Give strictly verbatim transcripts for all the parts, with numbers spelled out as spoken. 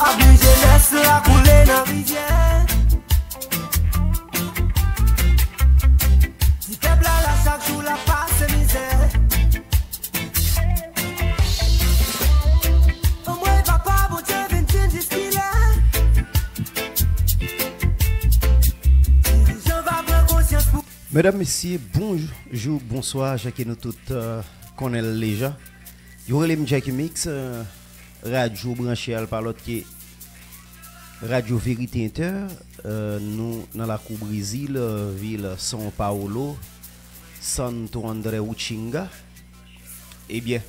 Ap bwil jenès la koule nan rivyè. Ti pèp la la chak jou l ap pase mizè. Anmwey papa, Bondye vin di m jiskilè. Dirijan va pran konsyans pou Medam, mesye, bonjou, bonswa, jan ke nou tout euh, konnen l deja. Yo rele m Jackie Mix, euh, radyo branche a l pa lòt ke Radyo Verite Entè, euh, nou nan lakou Brezil, euh, vil São Paulo, Santo André Utinga. Ebyen,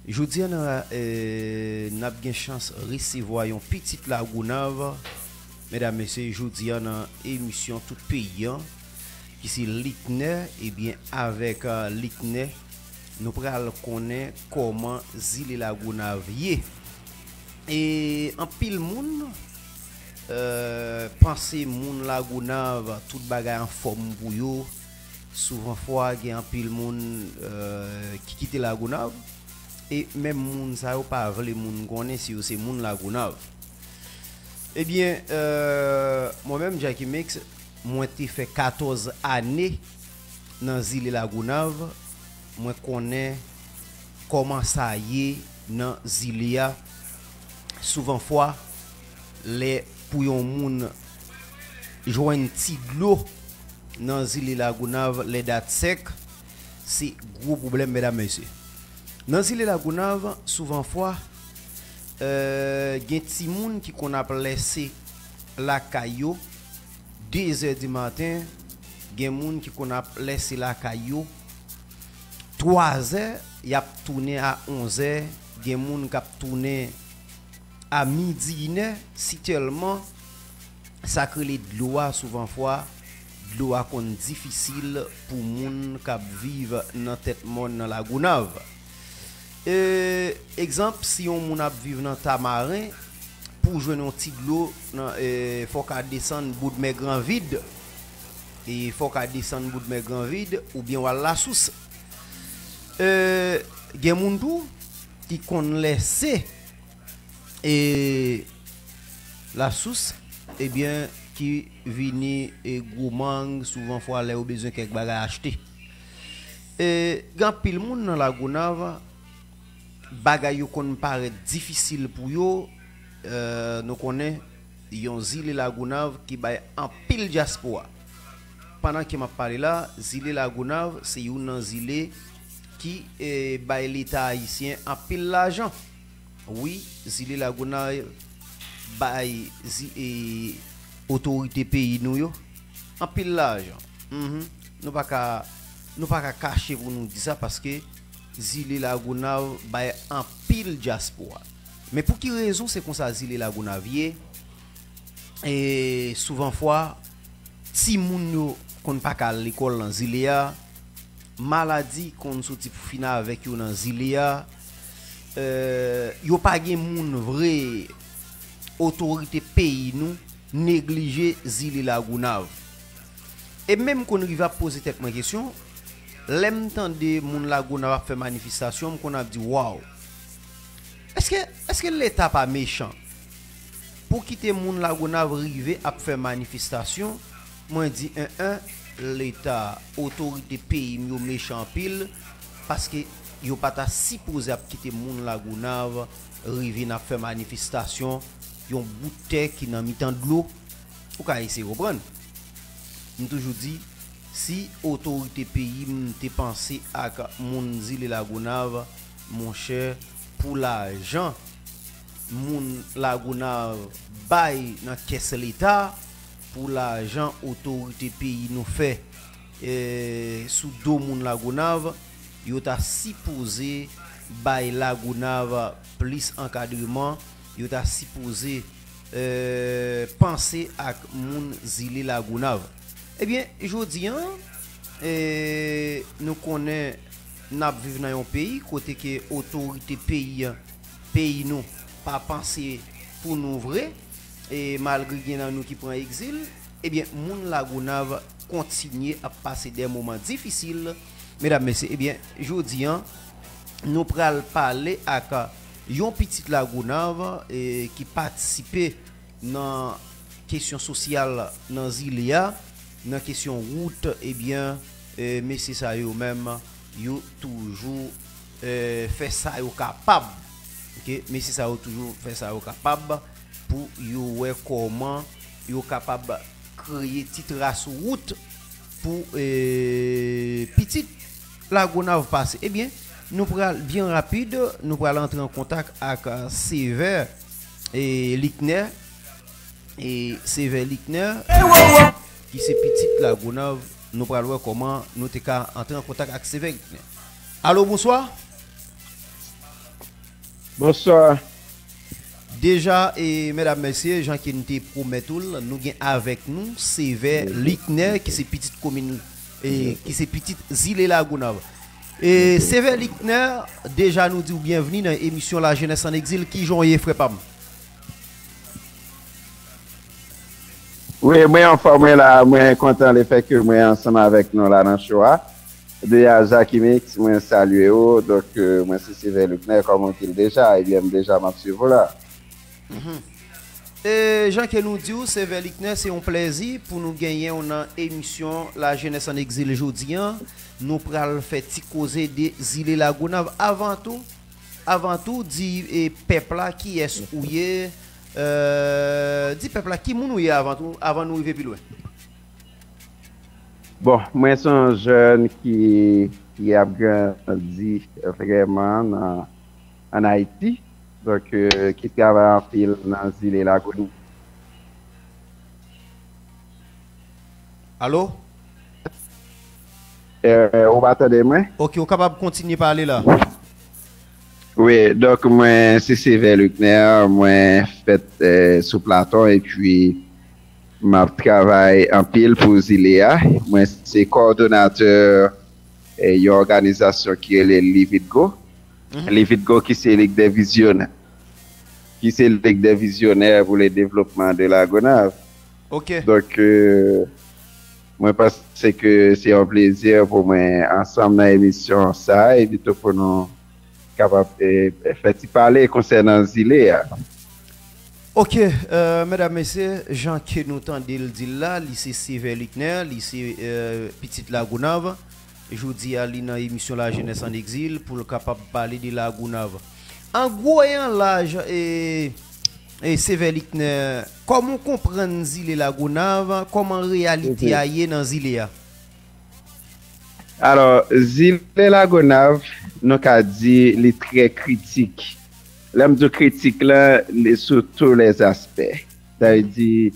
jodi a nan, euh, n ap gen chans resevwa yon pitit Lagonav, medam, mesye, jodi a nan emisyon Tout Peyi an, ki se Liknè, ebyen, avèk euh, Liknè, nou pral konnen kòman zile Lagonav ye. E anpil moun euh, panse moun Lagonav, tout bagay anfòm pou yo. Souvan fwa, gen anpil moun euh, ki kite Lagonav. E menm moun sa yo pa vle moun konnen si yo se moun Lagonav. Ebyen, euh, mwen menm, Jackie Mix, mwen te fè katòz ane nan zile Lagonav. Mwen konnen kòman sa ye nan zile a. Souvan fwa, lè pou yon moun jwenn ti dlo nan zile Lagonav, lè dat sèk, se gwo pwoblèm, medam, mesye. Nan zile Lagonav, souvan fwa, euh, gen timoun ki konn ap lèse lakay yo, de zè di maten, gen moun ki konn ap lèse lakay yo, twa zè, y ap tounen a onz è, gen moun k ap tounen a midi, inè, si tèlman sa k rele dlo a, souvan fwa, dlo a konn difisil pou moun k ap viv nan tèt mòn nan Lagonav. E, egzanp, si yon moun ap viv nan Tamaren, pou w jwenn yon ti dlo, nan, e, fò w ka desann Boudmè Granvid, e fò w ka desann Boudmè Granvid, oubyen w al Lasous. E, gen moun tou ki konn lèse e Lasous, ebyen, ki vini e Gwomang, souvan fwa lè yo bezwen kèk bagay achte. E gen anpil moun nan Lagonav, bagay yo konn parèt difisil pou yo. E, nou konnen, yon zile Lagonav ki bay anpil dyaspora. Pandan ke m ap pale la, zile Lagonav se youn nan zile ki e, bay Leta ayisyen anpil lajan. Wi, zile Lagonav bay zi, e, otorite peyi nou yo anpil lajan. Mhm. Nou pa ka, nou pa ka kache pou nou di sa, paske zile Lagonav bay anpil dyaspora. Men pou ki rezon se konsa zile Lagonav ye? E souvan fwa, timoun yo konn pa ka al lekòl nan zile a, maladi konn soti pou fini avèk yo nan zile a, e, yo pa gen moun vre, otorite peyi nou neglije zile Lagonav. E menm konn rive ap poze tèt mwen kesyon, lè m tande moun Lagonav ap fè manifestasyon, m konn ap di, waw, èske, èske Leta pa mechan? Pou kite moun Lagonav rive ap fè manifestasyon, mwen di, en, en, Leta, otorite peyi m yo mechan anpil, paske yo pa ta sipoze ap kite moun Lagonav rive n ap fè manifestasyon, yon bout tè ki nan mitan dlo, ou ka eseye konprann. M toujou di, si otorite peyi m te panse ak moun zile Lagonav, monchè, pou lajan moun Lagonav bay nan kès Leta, pou lajan otorite peyi nou fè, e, sou do moun Lagonav, yo ta sipoze bay Lagonav plis ankadreman, yo ta sipoze, e, panse ak moun zile Lagonav. Ebyen, jodi a, e, nou konnen n ap viv nan yon peyi kote ke otorite peyi, peyi nou pa panse pou nou vre, e malgre gen nan nou ki pran egzil, ebyen, moun Lagonav kontinye ap pase de moman difisil, medam, mesye. Ebyen, jodi a, nou pral pale ak yon pitit Lagonav, e, ki patisipe nan kesyon sosyal nan zile a, nan kesyon wout, ebyen, e, mesye sa yo menm, yo toujou, e, fè sa yo kapab. Oke, mesye sa yo toujou fè sa yo kapab pou yo wè kòman yo kapab kreye ti tras wout pou, e, pitit Lagonav pase. Ebyen, nou pral, byen rapid, nou pral antre an kontak ak, e, Sevè, e, Liknè, e, Sevè Liknè, ki se pitit Lagonav. Nou pral wè kòman nou te ka antre an kontak ak Sevè Liknè. Alo, bonswa. Bonswa. Deja, e, medam, mesye, jan ke n te pwomèt ou l, nou gen avèk nou Sevè Liknè, ki se pitit komin, e, ki se pitit zile Lagonav. E, Sevè Liknè, deja nou di w byenvni nan emisyon La Jeunesse en Exil. Kijan w ye, frè pa m? Wi, mwen anfòm, mwen la, mwen kontan lefètke mwen ansanm avèk nou la nan show a. Deja, Jakimix, mwen salye w. Donk, euh, mwen se Sevè Liknè, kòm ou di l deja, ebyen, m deja m ap swiv ou la. E jan ke nou di w, Sevè Liknè, se yon plèzi pou nou genyen w nan emisyon La Jeunesse en Exil jodi a. Nou pral fè ti koze de zile Lagonav. Avan tou, avan tou, di, e, pèp la kiyès ou ye, e, di pèp la ki moun ou ye avan tou, avan nou rive pi lwen. Bon, mwen se yon jèn ki, ki ap grandi vrèman nan, ann Ayiti, donk, euh, ki travay anpil nan zile Lagonav. Alo? Euh, ou pa tande mwen? Ok, ou kapab kontinye pale la. Wi, donk mwen se Sevè Liknè, mwen fèt, euh, sou Platon, epi m ap travay anpil pou zile a. Mwen se kowòdonatè, eh, yon òganizasyon ki rele Lividgo. Lividgo ki se Lig dè Vizyonè. Ki se Lig dè Vizyonè pou le devlopman de Lagonav. Ok. Donk, euh, mwen panse ke se yon plezi pou mwen ansanm nan emisyon sa a, epi tou pou nou kapab, eh, fè ti pale konsènan zile a. Ok, euh, medam, mesye, jan ke nou tande l di l la, li se Sevè Liknè, li se, euh, pitit Lagonav. Jodi a, li nan emisyon La Jeunesse en Exil pou l kapab pale de Lagonav. An gwo e an laj, e, e Sevè Liknè, kòman w konprann zile Lagonav, kòman reyalite a ye nan zile a? Alò, zile Lagonav, nou ka di li trè kritik. Lè m di w kritik la, li sou tou lè aspè. Sa vle di,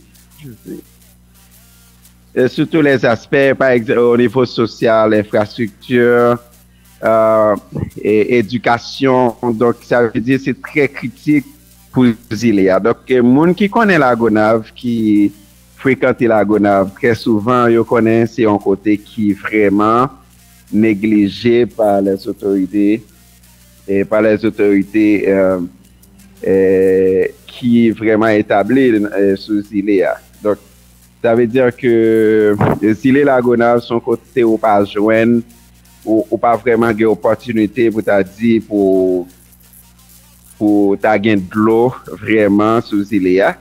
e sou tou lè aspè, pa egzanp, o nivo sosyal, enfrastrikti, euh, e edikasyon. Donk, sa vle di se trè kritik pou zile a. Donk, e moun ki konnen Lagonav, ki frekante Lagonav trè souvan, yo konnen se yon kote ki vrèman neglije pa lèzotorite, e pa lèzotorite, euh, euh, ki vrèman etabli, euh, sou zile a. Donk, sa vle di ke zile Lagonav se yon kote ou pa jwenn, ou, ou pa vrèman gen opòtinite pou ta di pou, pou ta gen dlo vrèman sou zile a.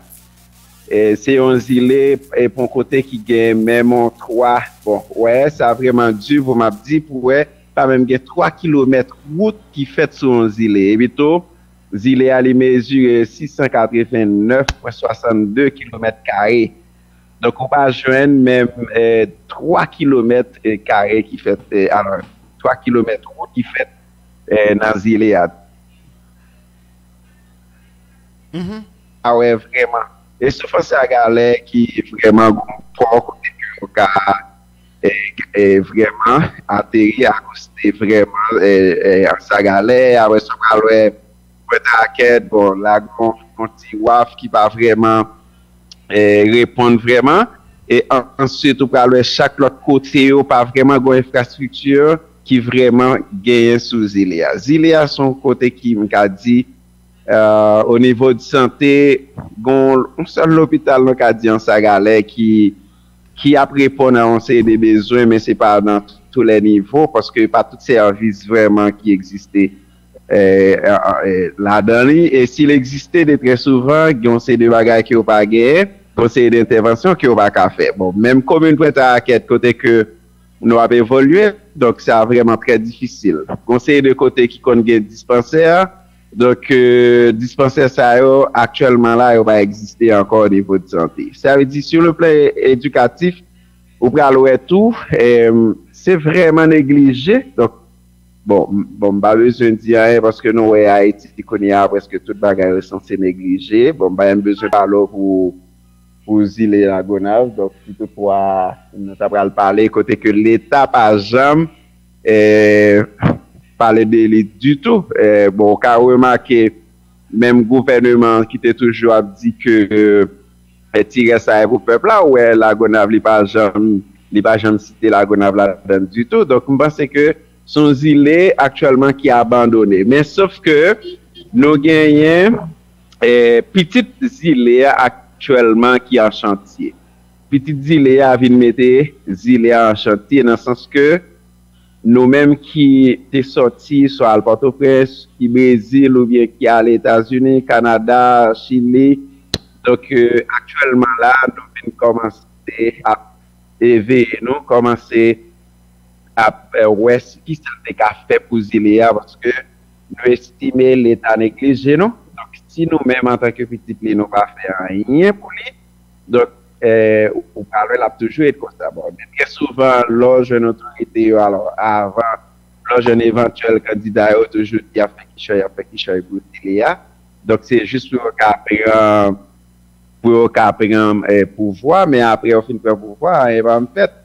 E se yon zile, e pou yon kote ki gen menm yon twa, bon, wè, sa vrèman di pou m ap di, pou wè, pa menm gen twa kilomèt wout ki fèt sou yon zile. Epi tou, zile a li mezire sis san katreven nèf pwen swasann de kilomèt kare. Donk, ou pa jwenn menm, eh, twa kilomèt, eh, kare ki fèt, eh, alò, twa kilomèt wout ki fèt, eh, nan zile a. A wè vrèman. E souf Ansagalè ki vrèman gon pò kote ke yo ka, eh, eh, vrèman ateri akoz de vrèman, eh, eh, Ansagalè, apre sa w pral wè Pwent Rakèt, bon, la gon, gon ti waf ki pa vrèman, eh, reponn vrèman. E an- answit, ou pral wè chak lòt kote yo pa vrèman gon enfrastrikti ki vrèman genyen sou zile a. Zile a se yon kote ki, m ka di, euh, o nivo di sante, gon yon sèl lopital, nou ka di, Ansagalè ki, ki ap reponn a yon seri de bezwen, men se pa nan tou lè nivo, paske pa tout sèvis vrèman ki egziste e, e, e, ladan li. E si l egziste, de trè souvan, gen yon seri de bagay ke yo pa genyen, gen yon seri de entèvansyon ke yo pa ka fè. Bon, menm komin Pwentayakèt, kote ke nou ap evolye, donk sa vrèman trè difisil. Gen yon seri de kote ki konn gen dispansè, donk, e, dispansè sa yo, aktyèlman la, yo pa egziste ankò o nivo de sante. Sa vle di, sou le plan edikatif, ou pral wè tou, e, se vrèman neglije. Donk, bon, m- bon, m pa bezwen di anyen paske nou wè Ayiti kounye a, prèske tout bagay yo sanse neglije. Bon, m pa menm bezwen pale w pou, pou zile Lagonav. Donk, si toutfwa nou ta pral pale, kote ke Leta pa janm, e, pale de li ditou. E, bon, ou ka remake, menm gouvèneman an ki te toujou ap di ke, e, ti rès la e pou pèp la, ou wè Lagonav, li pa janm, li pa janm site Lagonav ladan ditou. Donk, m panse ke se yon zile aktyèlman ki abandone. Men sof ke nou genyen, e, pitit zile a aktyèlman ki an chantye. Pitit zile a vin mete zile a an chantye nan sans ke nou menm ki te sòti swa al Pòtoprens, ki Brezil oubyen ki ale Etazini, Kanada, Chili. Donk, e, aktyèlman la, nou vin kòmanse ap eveye nou, kòmanse ap, e, wè s- kisa n te ka fè pou zile a, paske nou estime Leta neglije nou. Donk, si nou menm, antanke pitit li, nou pa fè anyen pou li, donk, e, ou pral wè l ap toujou ret konsa. Bon, men trè souvan, lè w jwenn otorite yo, alò, avan, lè w jwenn evantyèl kandida yo, toujou di y ap fè kichòy, y ap fè kichòy pou zile a. Donk, se jis pou yo ka pran, pou yo ka pran, e, pouvwa, men apre yo fin pran pouvwa, anyen pa janm fèt.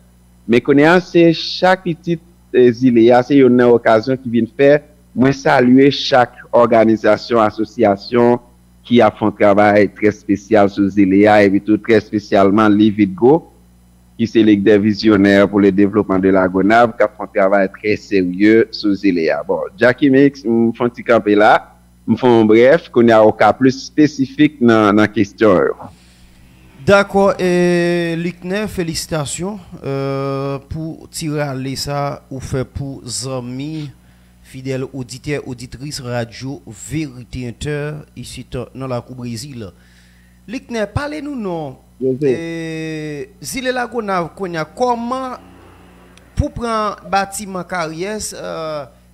Men kounye a, se chak pitit, e, zile a, se youn nan okazyon ki vin fè mwen salye chak òganizasyon, asosyasyon ki ap fè yon travay trè espesyal sou zile a, epi tou trè espesyalman Lividgo, ki se Ligue des Visionnaires pour le Développement de la Gonâve, k ap fè yon travay trè serye sou zile a. Bon, Jacky Mix, m fè yon ti kanpe la, m fè yon brèf, kounye a ou ka plis espesifik nan, nan kesyon yo. Dakò, e, Luckner, felisitasyon, e, pou ti rale sa ou fè pou zanmi, fidèl oditè, oditris radyo Verite Inter, isit nan lakou Brezil. Luckner, pale nou non, Jose. E, zile Lagonav kounye a, kòman pou pran batiman karyès, e,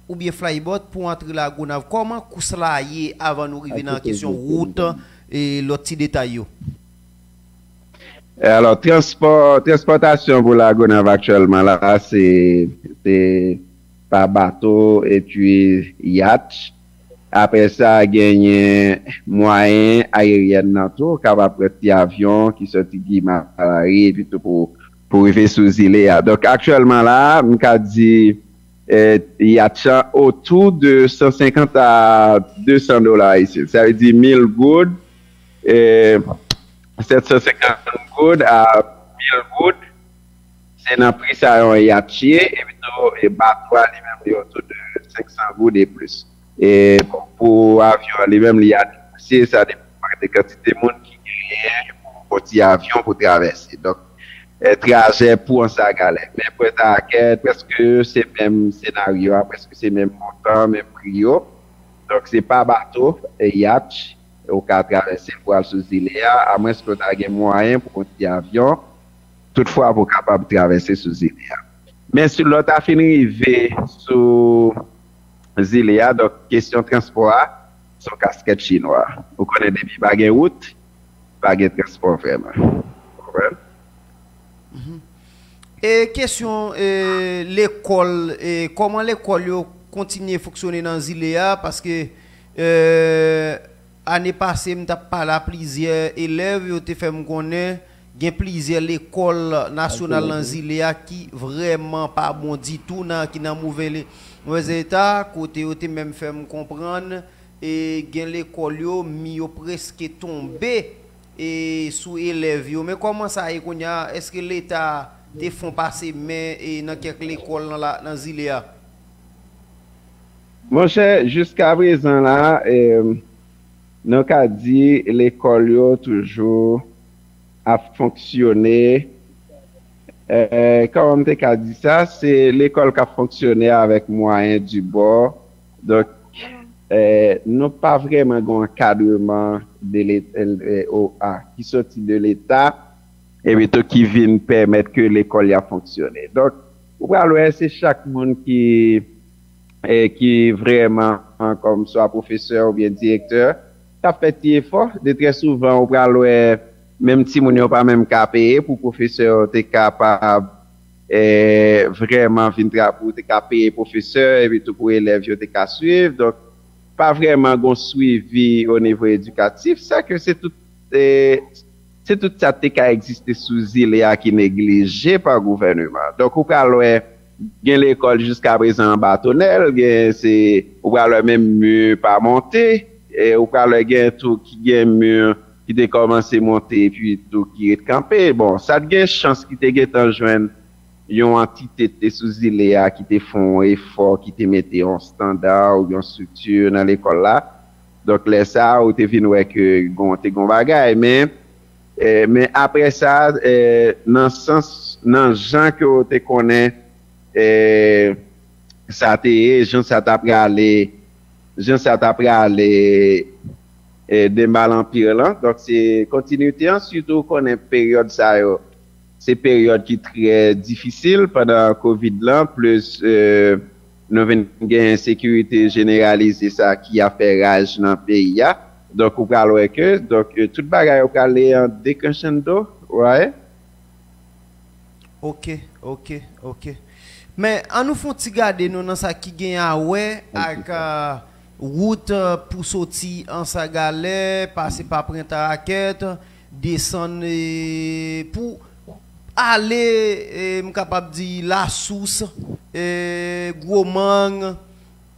oubyen flyboat pou antre Lagonav, kòman kous la ye avan nou rive nan kesyon wout e lòt ti detay yo? E alò, transpò, transpòtasyon pou Lagonav aktyèlman la, se, se pa bato epi yat. Apre sa, genyen mwayen ayeryèn nan tou, kapab pran ti avyon ki soti Guy Malary epi tou pou, pou rive sou zile a. Donk, aktyèlman la, m ka di, e, yat lan otou de san senkant a de san dola ayisyen. Sa vle di mil goud, e, sèt san senkant goud a mil goud, se nan pri sa yon yat ye, epi tou, e, bato a li menm li otou de senk san goud e plis. E, bon, pou avyon an li menm, li a negosye, sa depann de kantite moun ki genyen pou yon ti avyon pou travèse. Donk, e, trajè pou yon sagalè. Men Pwentayakèt, prèske se menm senaryo a, prèske se menm montan, menm pri yo. Donk, se pa bato, e, yat, ou ka travèse pou al sou zile a, amwenske w ta gen mwayen pou yon ti avyon, toutfwa pou w kapab travèse sou zile a. Men si lè w ta fin rive sou zile a, donk kesyon transpò a, se yon kaskèt chinwa. Ou konnen depi pa gen wout, pa gen transpò vrèman. Ou konprann? E kesyon, e, lekòl, e, kòman lekòl yo kontinye fonksyone nan zile a? Paske, e, ane pase, m t ap pale a plizyè elèv, yo te fè m konnen gen plizyè lekòl nasyonal nan zile a ki vrèman pa bon ditou, nan, ki nan move, move eta, kote yo te menm fè m konprann, e gen lekòl yo, mi yo prèske tonbe, e sou elèv yo. Men kòman sa ye kounye a? Èske Leta te fon pase men, e nan kèk lekòl nan, la, nan zile a? Monchè, jiskaprezan la, e, nou ka di lekòl yo toujou ap fonksyone. E, kòman m te ka di sa? Se lekòl k ap fonksyone avèk mwayen di bò. Donk, Eh, nou pa vrèman gen yon ankadreman de Leta, eh, o a, ki soti de Leta, epi tou ki vin pèmèt ke lekòl yo fonksyone. Donk, ou pral wè se chak moun ki, eh, ki vrèman, kòm swa pwofesè oubyen direktè, k ap fè ti efò. De trè souvan, ou pral wè menm timoun yo pa menm ka peye pou pwofesè yo te kapab eh, vrèman vin tra pou te ka peye pwofesè, epi tou pou elèv yo te ka swiv. Donk, pa vrèman gon swivi o nivo edikatif, sa ke se tout, eh, se tout sa te ka egziste sou zile a ki neglije pa gouvèneman. Donk, ou pral wè, gen lekòl jiska prezan anba tonèl, gen se, ou pral wè menm mi pa monte, eh, ou pral wè gen tou ki gen mi ki te kòmanse monte epi tou ki ret kanpe. Bon, sa t gen chans ki te gentan jwenn yon antite te sou zile a ki te fè yon efò, ki te mete yon estanda ou yon estrikti nan lekòl la. Donk, lè sa a, ou te vin wè ke gon, te gon bagay. Men, eh, men apre sa, eh, nan sans, nan jan ke w te konnen, eh, sa te ye, jan sa t ap prale, jan sa t ap prale, eh, de mal an pir lan. Donk, se kontinite an, sitou konnen peryòd sa yo, se peryòd ki trè difisil pandan kovid lan, plis, eh, nou vin gen ensekirite jeneralize sa ki ap fè raj nan peyi a. Donk, ou pral wè ke, donk, eh, tout bagay yo prale an dekrenchando, right? Ok, ok, ok. Men, ann nou fè yon ti gade nou nan sa ki gen a wè ak, euh, wout, euh, pou soti Ansagalè, pase pa Pwent Rakèt, desann, eh, pou ale, eh, m kapab di Lasous, eh, Gwomang,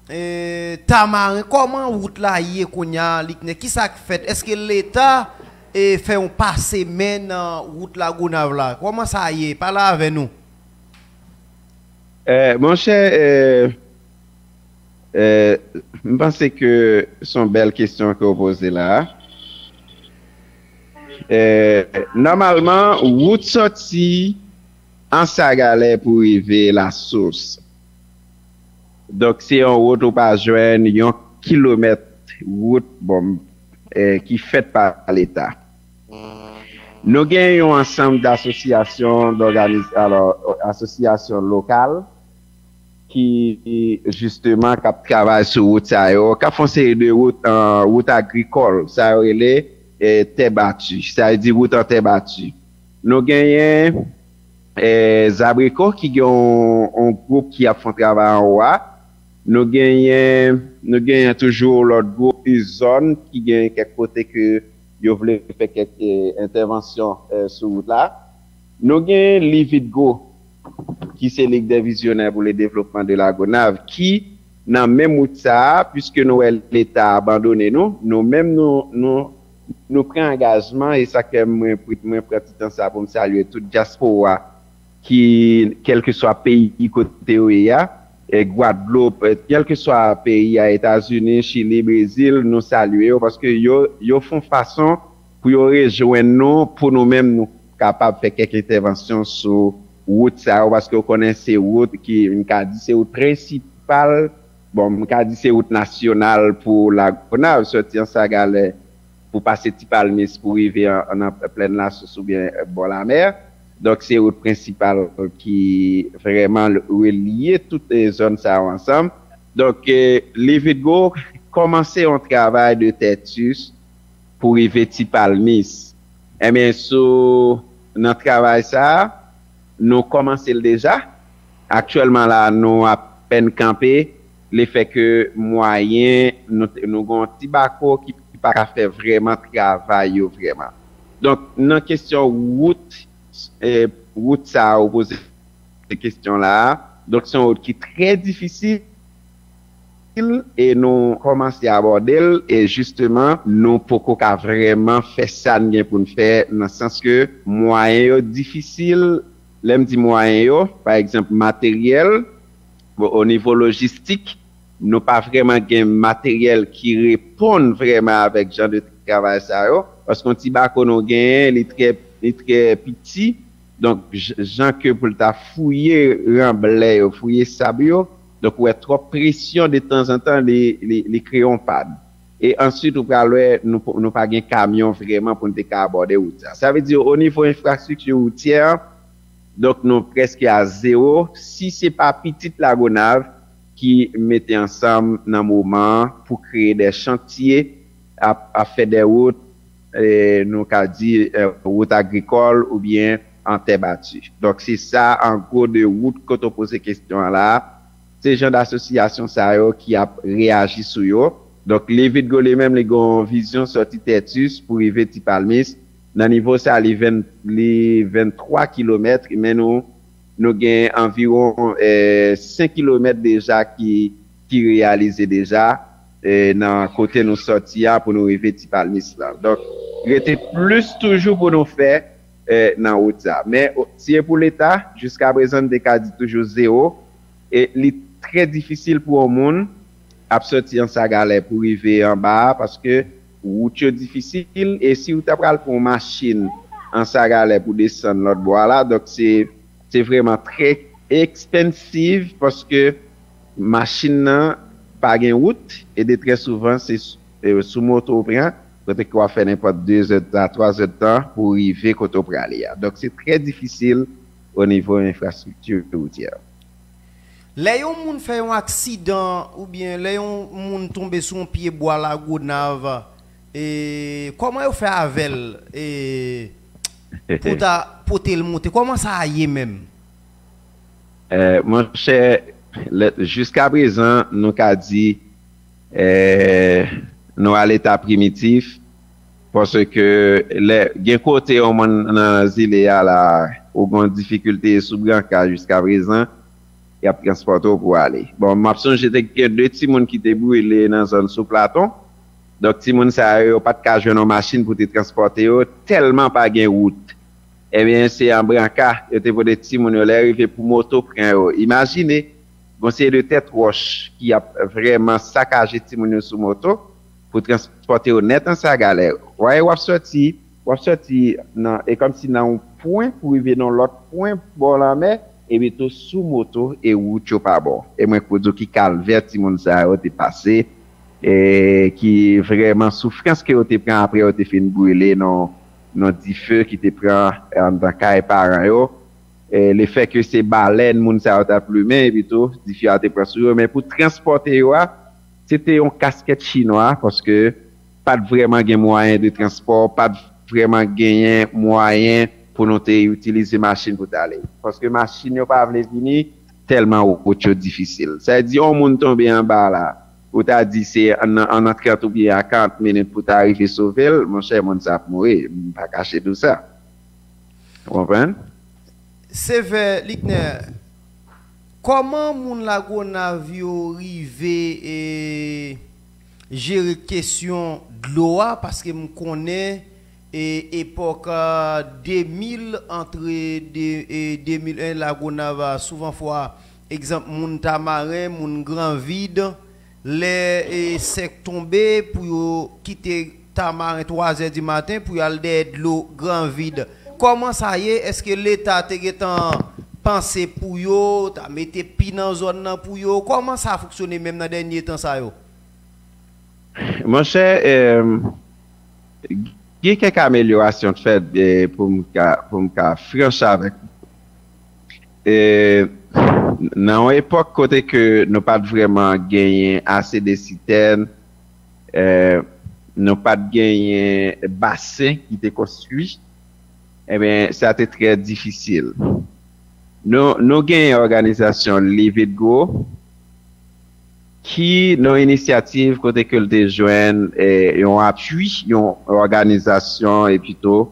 eh, Tamaren. Kòman wout la ye kounye a, Liknè? Kisa k fèt? Èske Leta, eh, fè yon pase men nan wout Lagonav la? Kòman sa ye? Pale avè nou. Eh, monchè, eh, eh, m panse ke se yon bèl kesyon ke w poze la a. Eh, nòmalman, wout soti Ansagalè pou rive Lasous. Donk, se yon wout ou pa jwenn yon kilomèt wout, bon, eh, ki fèt pa Leta. Nou gen yon ansanm d'associations, d'organiz-, alò, asosyasyon lokal ki, jisteman, k ap travay sou wout sa yo, k ap fè yon seri de wout, eh, wout agrikòl, sa yo rele, eh, tè bati, sa yo di wout an tè bati. Nou genyen, eh, Zabriko ki gen yon, yon gwoup ki ap fè yon travay anwo a. Nou genyen, nou genyen toujou lòt gwoup, Izòn, ki gen kèk kote ke yo vle fè kèk, eh, entèvansyon, eh, sou wout la. Nou gen Lividgo, ki se Ligue des Visionnaires pour le Développement de la Gonâve, ki nan menm wout sa a, piske nou wè Leta abandone nou, nou menm nou, nou, nou pran angajman, e sa k fè mwen, mwen pran ti tan sa pou m salye tout dyaspora ki, kèlkeswa peyi kote yo ye a, eh, Gwadloup, eh, kèlkeswa peyi a, Etazini, Chili, Brezil, nou salye yo, paske yo, yo fè yon fason pou yo rejwenn nou, pou nou menm nou kapab fè kèk entèvansyon sou wout sa yo, paske w konnen se wout ki, m ka di se wout prensipal, bon, m ka di se wout nasyonal pou Lagonav, sòti Ansagalè pou pase Ti Palmis pou rive an, an, an Plèn Lasous oubyen, eh, bò lamè. Donk, se wout prensipal ki vrèman relye tout, eh, zòn sa yo ansanm. Donk, eh, Lividgo kòmanse yon travay de tètis pou rive Ti Palmis. Ebyen, sou, nan travay sa a, nou kòmanse l deja. Aktyèlman la, nou apèn kanpe, lefètke mwayen, nou, nou gen yon ti bako ki, ki pa ka fè vrèman travay yo vrèman. Donk, nan kesyon wout, eh, wout sa a ou poze kesyon la a, donk, se yon wout ki trè difisil, e nou kòmanse abòde l, e jisteman, nou poko ka vrèman fè sa n gen pou n fè, nan sans ke mwayen yo difisil. Lè m di mwayen yo, pa egzanp, materyèl, bon, o nivo lojistik, nou pa vrèman gen materyèl ki reponn vrèman avèk jan de travay sa yo, paske yon ti bako nou genyen, li trè, li trè piti, donk, j-, jan ke pou l ta fouye ranblè yo, fouye sab yo, Donk, ou wè twòp presyon detanzantan, li, li, li kreye yon pàn. E answit, ou pral wè, nou, nou pa gen kamyon vrèman pou n te ka abòde wout sa. Sa vle di, o nivo enfrastrikti woutyè, donk, nou prèske a zewo. Si se pa pitit Lagonav ki mete ansanm nan moman an pou kreye de chantye, ap, ap fè de wout, e, nou ka di, e, wout agrikòl oubyen an tè bati. Donk, se sa, an gwo, de wout kote w poze kesyon an la a. Se jan d asosyasyon sa yo ki ap reyaji sou yo. Donk, Lividgo li menm, li gen yon vizyon sòti Tètis pou rive Ti Palmis. Nan nivo sa, li venn, li venntwa kilomèt, men nou, nou gen anviwon, e, senk kilomèt deja ki, ki reyalize deja, e, nan kote nou sòti a pou nou rive Ti Palmis la. Donk, rete plis toujou pou nou fè, e, nan wout sa. Men, o, si e pou Leta, jiska prezan, n te ka di toujou zewo. E li trè difisil pou yon moun ap sòti Ansagalè pou rive anba a, paske wout yo difisil, e si w ta pral pran yon machin Ansagalè pou desann lòt bò a la, donk se, se vrèman trè ekspansiv, paske machin nan pa gen wout, e de trè souvan, se s-, e sou moto w pran, kote ke w ap fè nenpòt de zèdtan, twa zèdtan pou w rive kote w prale a. Donk, se trè difisil o nivo enfrastrikti woutyè. Lè yon moun fè yon aksidan oubyen lè yon moun tonbe sou yon pye bwa Lagonav, e, kòman yo fè avè l, e, pou ta pote l monte? Kòman sa a ye menm? E, monchè, lè, jiska prezan, nou ka di, e, nou a leta primitif, paske lè, gen kote yon moun nan zile a la, ou gen difikilte sou branka jiska prezan, y ap transpòte w pou ale. Bon, m ap sonje te gen de timoun ki te brile nan zòn sou Platon. Donk, timoun sa yo, yo pa t ka jwenn yon machin pou te transpòte yo, tèlman pa gen wout. Ebyen, se an branka, yo te pote timoun yo, lè rive pou moto pran yo. Imajine, gon seri de tèt wòch ki ap vrèman sakaje timoun yo sou moto pou transpòte yo nèt Ansagalè. Wè, w ap sòti, w ap sòti nan, e kòmsi nan yon pwen pou rive nan lòt pwen bò lanmè, epi tou sou moto e wout yo pa bon. E mwen k pou di w ki kalvè timoun sa yo te pase, e ki vrèman soufrans ke yo te pran apre yo te fin brile nan, nan dife ki te pran anndan kay paran yo. E lefètke se balèn moun sa yo t ap limen, epi tou, dife a te pran sou yo. Men pou transpòte yo a, se te yon kaskèt chinwa, paske pa t vrèman gen mwayen de transpò, pa t vrèman genyen mwayen pou nou te itilize machin pou t ale. Paske machin yo pa vle vini, tèlman wout yo difisil. Sa vle di, yon moun tonbe anba la, ou ta di se an, an, an trant oubyen a karant minit pou ta rive sove l, monchè, moun sa ap mouri. M pa kache di w sa. Ou konprann? Sevè Liknè, kòman moun Lagonav yo rive, e, jere kesyon dlo a? Paske m konnen, e, epòk, a, de mil, antre de, e, de mil en, Lagonav, a, souvan fwa, egzanp, moun Tamaren, moun Gran Vid, lè, e, sèk tonbe, pou yo kite Tamaren twa zè di maten pou y al dèyè dlo Gran Vid. Kòman sa ye? Èske Leta te gentan panse pou yo, ta mete pi nan zòn nan pou yo? Kòman sa fonksyone menm nan dènye tan sa yo? Monchè, em, gen kèk amelyorasyon k fèt, e, pou m ka, pou m ka franch avèk ou. E, nan yon epòk kote ke nou pa t vrèman genyen ase de sitèn, e, nou pa t genyen basen ki te konstwi, ebyen, sa te trè difisil. Nou, nou genyen òganizasyon Live It Grow, ki nan inisyativ kote ke l te jwenn, e, yon apui, yon òganizasyon, epi tou,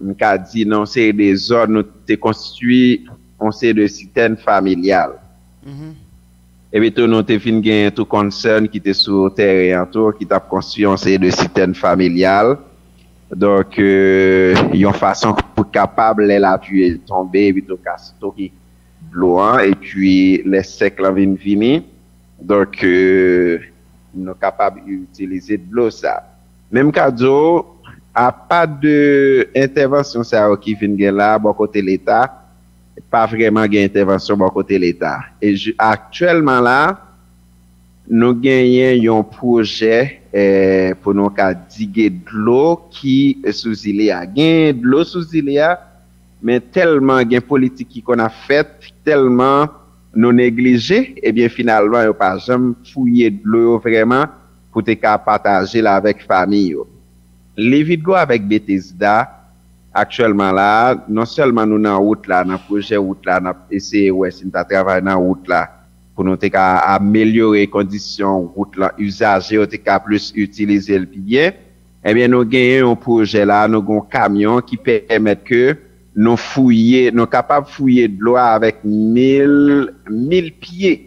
m ka di, nan yon seri de zòn, nou te konstwi yon seri de sitèn familyal. Epi tou, nou te vin genyen tou konsèn ki te sou teren an tou, ki t ap konstwi yon seri de sitèn familyal. Donk, e, yon fason pou kapab, lè lapli tonbe, epi tou ka stoke dlo an, epi lè sèk lan vin vini, donk, e, nou kapab itilize dlo sa. Men m ka di w, apa de entèvansyon sa yo ki vin gen la, bò kote Leta, pa vrèman gen entèvansyon bò kote Leta. E aktyèlman la, nou genyen yon pwojè eh, pou nou ka dige dlo ki sou zile a. Gen dlo sou zile a, men tèlman gen politik ki konn ap fèt, tèlman nou neglije, ebyen finalman yo pa janm fouye dlo yo vrèman pou te ka pataje l avèk fanmi yo. Lividgo avèk Betesda, aktyèlman la, non sèlman nou nan wout la, nan pwojè wout la, n ap eseye wè si n ta travay nan wout la pou nou te ka amelyore kondisyon wout lan, izaje yo te ka plis itilize l pi byen. Ebyen, nou genyen yon pwojè la, nou gen yon kamyon ki pèmèt ke nou fouye, nou kapab fouye dlo a avèk mil, mil pye.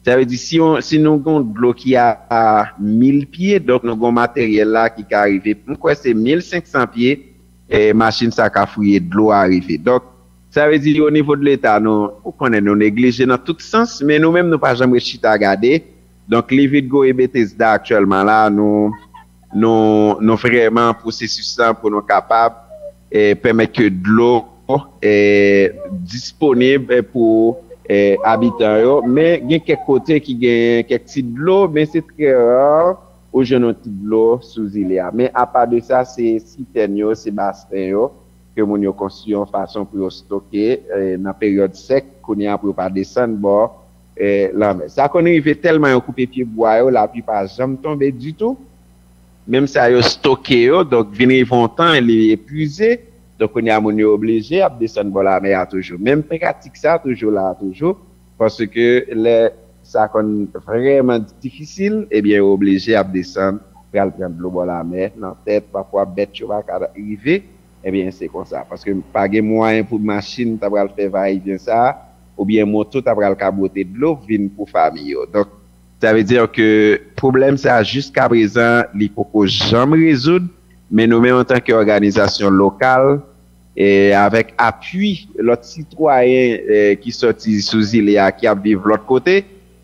Sa vle di, si, yon, si nou gen yon dlo ki a, a mil pye, donk nou gen yon materyèl la ki ka rive, m kwè se mil senk san pye, e machin sa ka fouye dlo a rive. Donk, sa vle di, o nivo de Leta, nou, ou konnen nou neglije nan tout sans, men nou menm nou pa janm ret chita gade. Donk, Lividgo e Betesda aktyèlman la, nou, nou, nou vrèman pwosesis lan pou nou kapab eh, pèmèt ke dlo eh, disponib eh, pou eh, abitan yo. Men gen kèk kote ki gen kèk ti dlo, men se trè ra ou jwenn yon ti dlo sou zile a. Men apa de sa, se sitèn yo, se basen yo, ke moun yo konstwi yon fason pou yo stoke eh, nan peryòd sèk, kounye a pou yo pa desann bò eh, lanmè. Sa konn rive tèlman yo koupe pye bwa yo, lapli pa janm tonbe ditou. Menm sa yo stoke yo, donk vin rive yon tan, li epuize. Donk kounye a moun yo oblije ap desann bò lamè a toujou. Menm pratik sa toujou la toujou, paske lè sa konn vrèman difisil, ebyen yo oblije ap desann, pral pran dlo bò lamè nan tèt, pafwa bèt yo pa ka rive, ebyen se konsa. Paske pa gen mwayen pou machin ta pral fè vayevyen sa, oubyen moto ta pral ka bwote dlo vin pou fanmi yo. Donk, sa vle di ke pwoblèm sa jiska prezan li poko janm rezoud, men nou menm antanke òganizasyon lokal, e avèk apui lòt sitwayen e, ki sòti sou zile a ki ap viv lòt kote,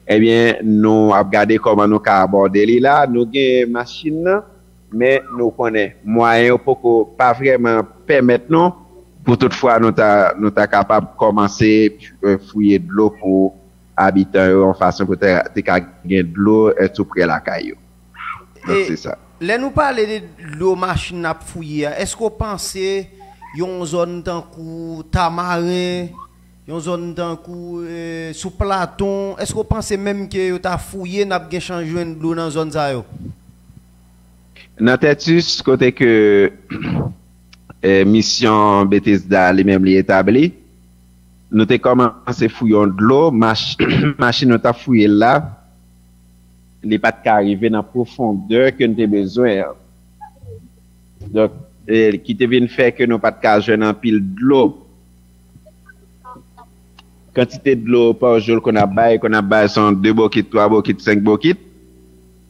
ebyen nou ap gade kòman nou ka abòde li la. Nou gen machin nan, men nou konnen mwayen yo poko pa vrèman pèmèt nou pou tout fwa nou ta, nou ta kapab kòmanse eh, fouye dlo pou abitan yo yon fason pou te, te ka gen dlo eh, tou prè lakay yo. Donk se sa. Lè nou pale de dlo machin ap fouye a, èske w panse yon zòn tankou Tamaren, yon zòn tankou eh, sou Platon, èske w panse menm ke yo ta fouye, n ap gen chans jwenn dlo nan zòn sa yo? Nan Tètis, kote ke eh, misyon Betesda li menm li etabli, nou te kòmanse fouye yon dlo, mach, machin nou t ap fouye l la, li pa t ka rive nan pwofondè ke n te bezwen an. Donk, e, ki te vin fè ke nou pa t ka jwenn anpil dlo. Kantite dlo pa jou l konn ap bay, konn ap bay se yon de bokit, twa bokit, senk bokit.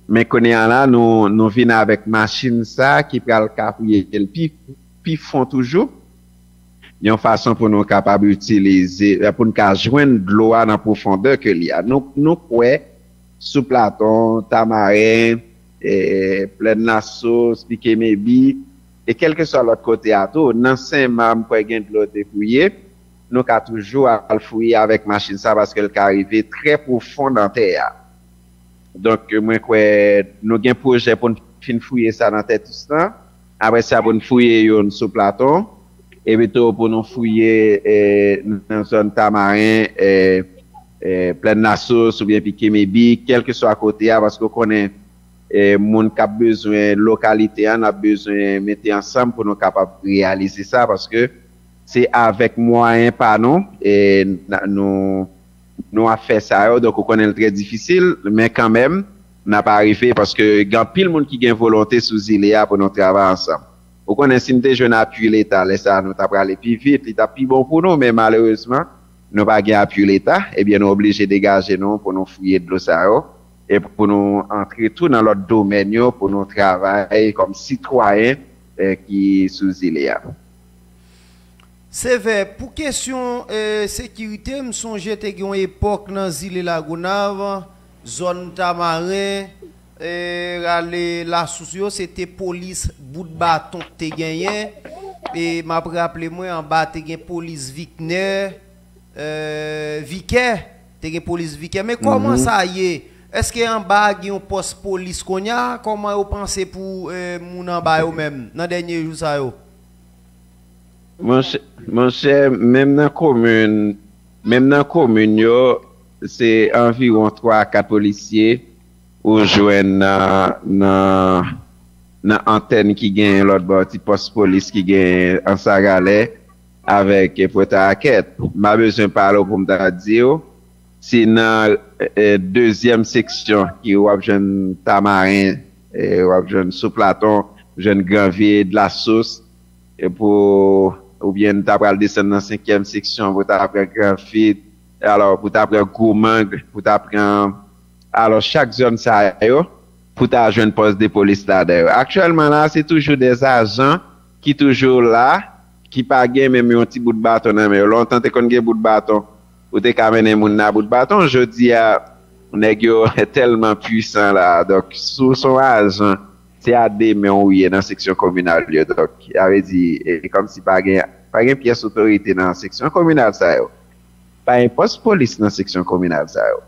Men kounye a la, nou, nou vin avèk machin sa ki pral ka fouye l pi, pi fon toujou. Yon fason pou nou kapab itilize, pou n ka jwenn dlo a nan pwofondè ke li a. Nou, nou kwè sou Platon, Tamaren, eh, Plèn Lasos, Pike Mebi, e kèlkeswa lòt kote a tou, nan Senma, m kwè gen dlo te fouye, nou ka toujou al fouye avèk machin sa paske l ka rive trè pwofon nan tè a. Donk, mwen kwè nou gen pwojè pou n fin fouye sa nan Tètis lan. Apre sa, pou n fouye youn sou Platon. Epi tou, pou nou fouye eh, nan zòn Tamaren, eh, eh, Plèn Lasous oubyen Pike Mebi, kèlkeswa kote a, paske w konnen eh, moun k ap bezwen lokalite a, n ap bezwen mete ansanm pou nou kapab reyalize sa, paske se avèk mwayen pa nou, eh, n- nou, nou ap fè sa yo, donk ou konnen l trè difisil, men kanmenm, n ap arive, paske gen anpil moun ki gen volonte sou zile a pou nou travay ansanm. Ou konnen si n te jwenn apui Leta, lè sa a nou ta prale pi vit, li t ap pi bon pou nou, men malerezman, nou pa gen apui Leta, ebyen nou oblije degaje nou pou nou fouye dlo sa yo, e pou nou antre tou nan lòt domèn yo, pou nou travay kòm sitwayen eh, ki sou zile a. Sevè, pou kesyon eh, sekirite, m sonje te gen yon epòk nan zile Lagonav, zòn Tamaren, eh, rale Lasous yo, se te polis bout baton k te genyen. E m ap raple mwen, anba te gen polis Viknè, eh, Vikè, te gen polis Vikè. Men kòman sa ye? Èske anba a gen yon pòs polis kounye a? Kòman yo panse pou eh, moun anba yo menm nan dènye jou sa yo? Monchè, monchè, menm nan komin, menm nan komin yo, se anviwon twa a kat polisye ou jwenn nan, nan, nan antèn ki genyen lòt bò, ti pòs polis ki genyen Ansagalè avèk Pòtarakèt. M pa bezwen pale w pou m ta di w, si nan eh, dezyèm seksyon ki w ap jwenn Tamaren, eh, w ap jwenn Sou Platon, jwenn Granvid, Lasous, e pou oubyen n ta pral desann nan senkyèm seksyon pou ta pran Granvid, alò pou ta pran Gwomang, pou ta pran alò chak zòn sa yo pou ta jwenn pòs de polis ladan yo. Aktyèlman la se toujou de ajan ki toujou la, ki pa gen menm yon ti bout baton nan men yo. Lontan te konn gen bout baton, ou te ka mennen moun nan bout baton. Jodi a nèg yo tèlman pwisan la, donk si w se yon ajan, se a de men w ye nan seksyon kominal yo. Donk sa vle di e kòmsi pa gen pa gen pyès otorite nan seksyon kominal sa yo. Pa gen pòs polis nan seksyon kominal sa yo.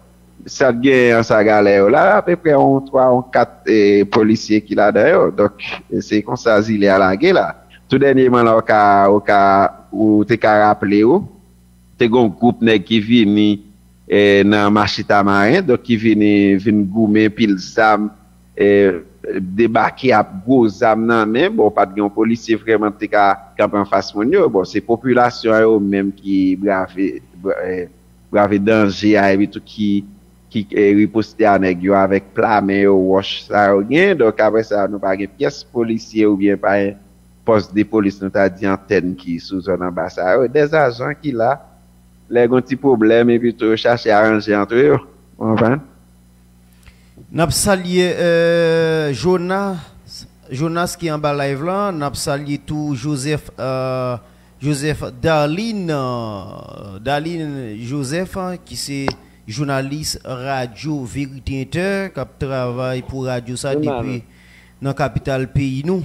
Sa k gen Ansagalè yo la, apeprè yon twa yon kat eh, polisye ki ladan yo. Donk se konsa zile a lage la. Tou dènyèman la ou ka ou ka ou te ka raple w, te gen yon gwoup nèg ki vini eh, nan mache Tamaren, donk ki vini vin goumen pil zam, eh, debake ap gwo zam nan men. Bon, pa t gen yon polisye vrèman te ka kanpe anfas moun yo. Bon, se popilasyon an yo menm ki brave, bra- eh, brave danje a epi tou ki, ki eh, riposte a nèg yo avèk pla men yo, wòch sa yo gen. Donk apre sa, nou pa gen pyès polisye oubyen pa gen pòs de polis, nou ta di antèn ki sou zòn anba sa yo. De ajan ki la, lè gen yon ti pwoblèm epi tou yo chache aranje antre yo. Ou konprann? N ap salye eh, Jonas, Jonas ki anba live la. N ap salye tou Joseph, eh, Joseph Darline, eh, Darline Joseph, eh, ki se jounalis Radyo Verite Inter, k ap travay pou radyo sa depi nan kapital peyi nou.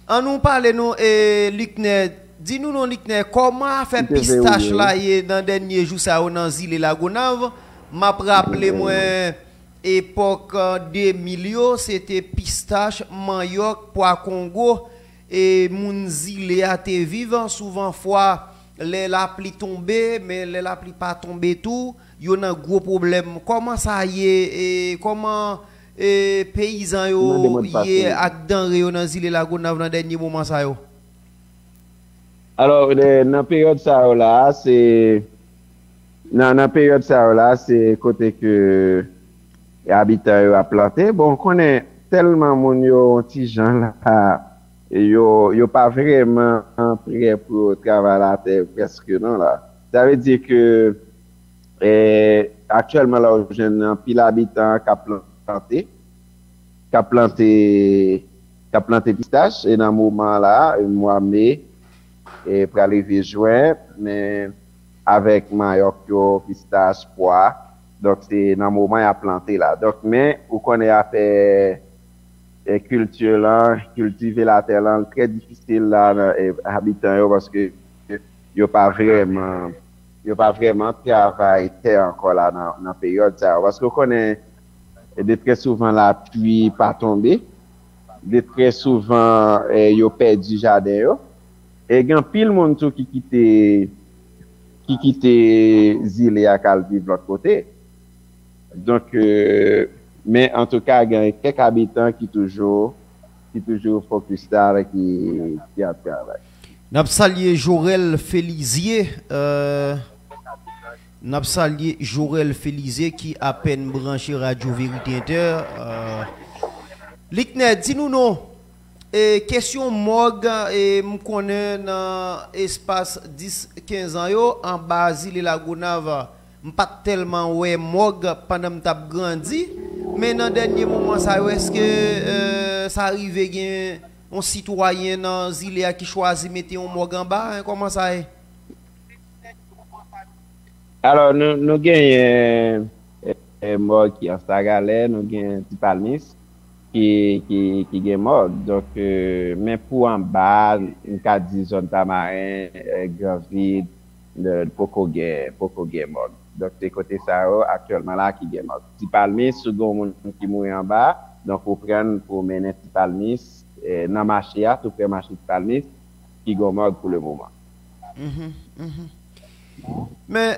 An nou pale nou, eh, Liknè, di nou non Liknè, kòman afè pistach la ye nan dènye jou sa yo nan zile Lagonav? M ap raple mwen, epòk eh, de mil yo, se te pistach, manyòk, pwa kongo, e moun zile a te viv. Souvan fwa, lè lapli tonbe, men lè lapli pa tonbe tou, yo nan gwo pwoblèm. Kòman sa ye? E kòman e, peyizan yo ye ak danre yo nan zile Lagonav nan dènye moman sa yo? Alò, nan peryòd sa yo la, se nan, nan peryòd sa yo la, se kote ke abitan yo ap plante. Bon, konnen tèlman moun yo yon ti jan la, yo, yo pa vrèman prè pou yo travay latè prèske non la. Sa vle di ke eh, aktyèlman la ou jwenn anpil abitan k ap plante, k ap plante, k ap plante pistach, e nan moman la, mwa me, e pral rive jen, men avèk manyòk yo, pistach, pwa, donk se nan moman y ap plante la. Donk men ou konnen afè e kilti lan, kiltive latè lan, trè difisil la nan e, abitan yo paske yo pa vrèman yo pa vrèman travay tè ankò la nan, nan peryòd sa yo. Paske w konnen de trè souvan lapli pa tonbe, de trè souvan e, yo pèdi jaden yo. E gen anpil moun tou ki kite ki kite zile a k al viv lòt kote. Donk, euh, men antouka, gen kèk abitan ki toujou ki toujou fokis la, ki, ki ap travay. N ap salye Jorel Felizier. Euh, n ap salye Jorel Felizier ki apèn branche Radyo Verite Inter. Euh, Liknè, di nou non. E kesyon mòg, e m konnen nan espas dis, kenz an yo, anba zile Lagonav, m pa t tèlman wè mòg pandan m t ap grandi. Men nan dènye moman sa yo, èske, euh, sa rive gen yon sitwayen nan zile a ki chwazi mete yon mòg anba, en, kòman sa ye? Alò, nou, nou genyen e, e, mòg ki Anse La Galère, nou gen Ti Palmis ki, ki, ki gen mòg. Donk, e, men pou anba, m ka di zòn Tamaren, e, Granvil, Poko gen, poko gen mòg. Donk, se kote sa yo aktyèlman la ki gen mòg. Ti Palmis, si w gen yon moun ki mouri anba, donk ou pran l pou w mennen Ti Palmis, eh, nan mache a, tou prè mache Ti Palmis, ki gen yon mòg pou le moman. Men,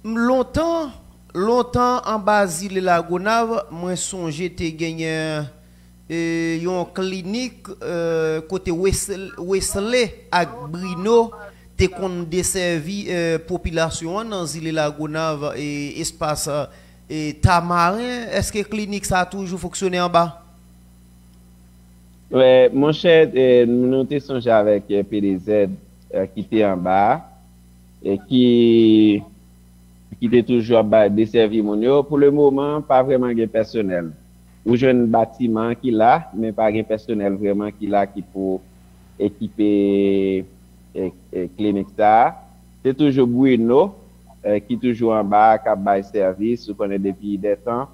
m, lontan, lontan anba zile Lagonav, mwen sonje te genyen e, yon klinik e, kote Wes- Wesley ak Brino te konn desèvi e, popilasyon an nan zile Lagonav e espas e, Tamaren. Èske klinik sa a toujou fonksyone anba? Wè, monchè, e, nou te sonje avèk e, P D Z e, ki te anba a, e ki, ki te toujou ap bay, desèvi moun yo. Pou le moman, pa vrèman gen pèsonèl. Ou jwenn batiman ki la, men pa gen pèsonèl vrèman ki la ki pou ekipe e, e, klinik sa a. Se toujou Bruno e, ki toujou anba a, k ap bay sèvis. Ou konnen depi dètan,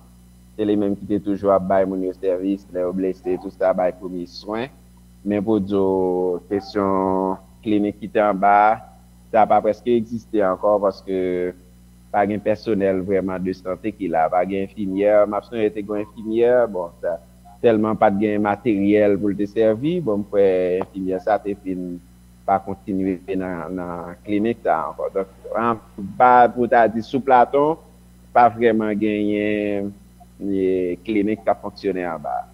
se li menm ki te toujou ap bay moun yo sèvis, lè yo blese, tou sa, bay premye swen. Men pou di w, kesyon klinik ki te anba a, sa pa prèske egziste ankò, paske pa gen pèsonèl vrèman de sante ki la. Pa gen enfimyè. M ap sonje te gen yon enfimyè, bon, sa, tèlman pa t gen materyèl pou l te sèvi, bon, m kwè enfimyè sa te fin pa kontinye nan, nan klinik sa ankò. Donk, anba, pou ta di, sou Platon, pa vrèman genyen e, klinik k ap fonksyone anba a.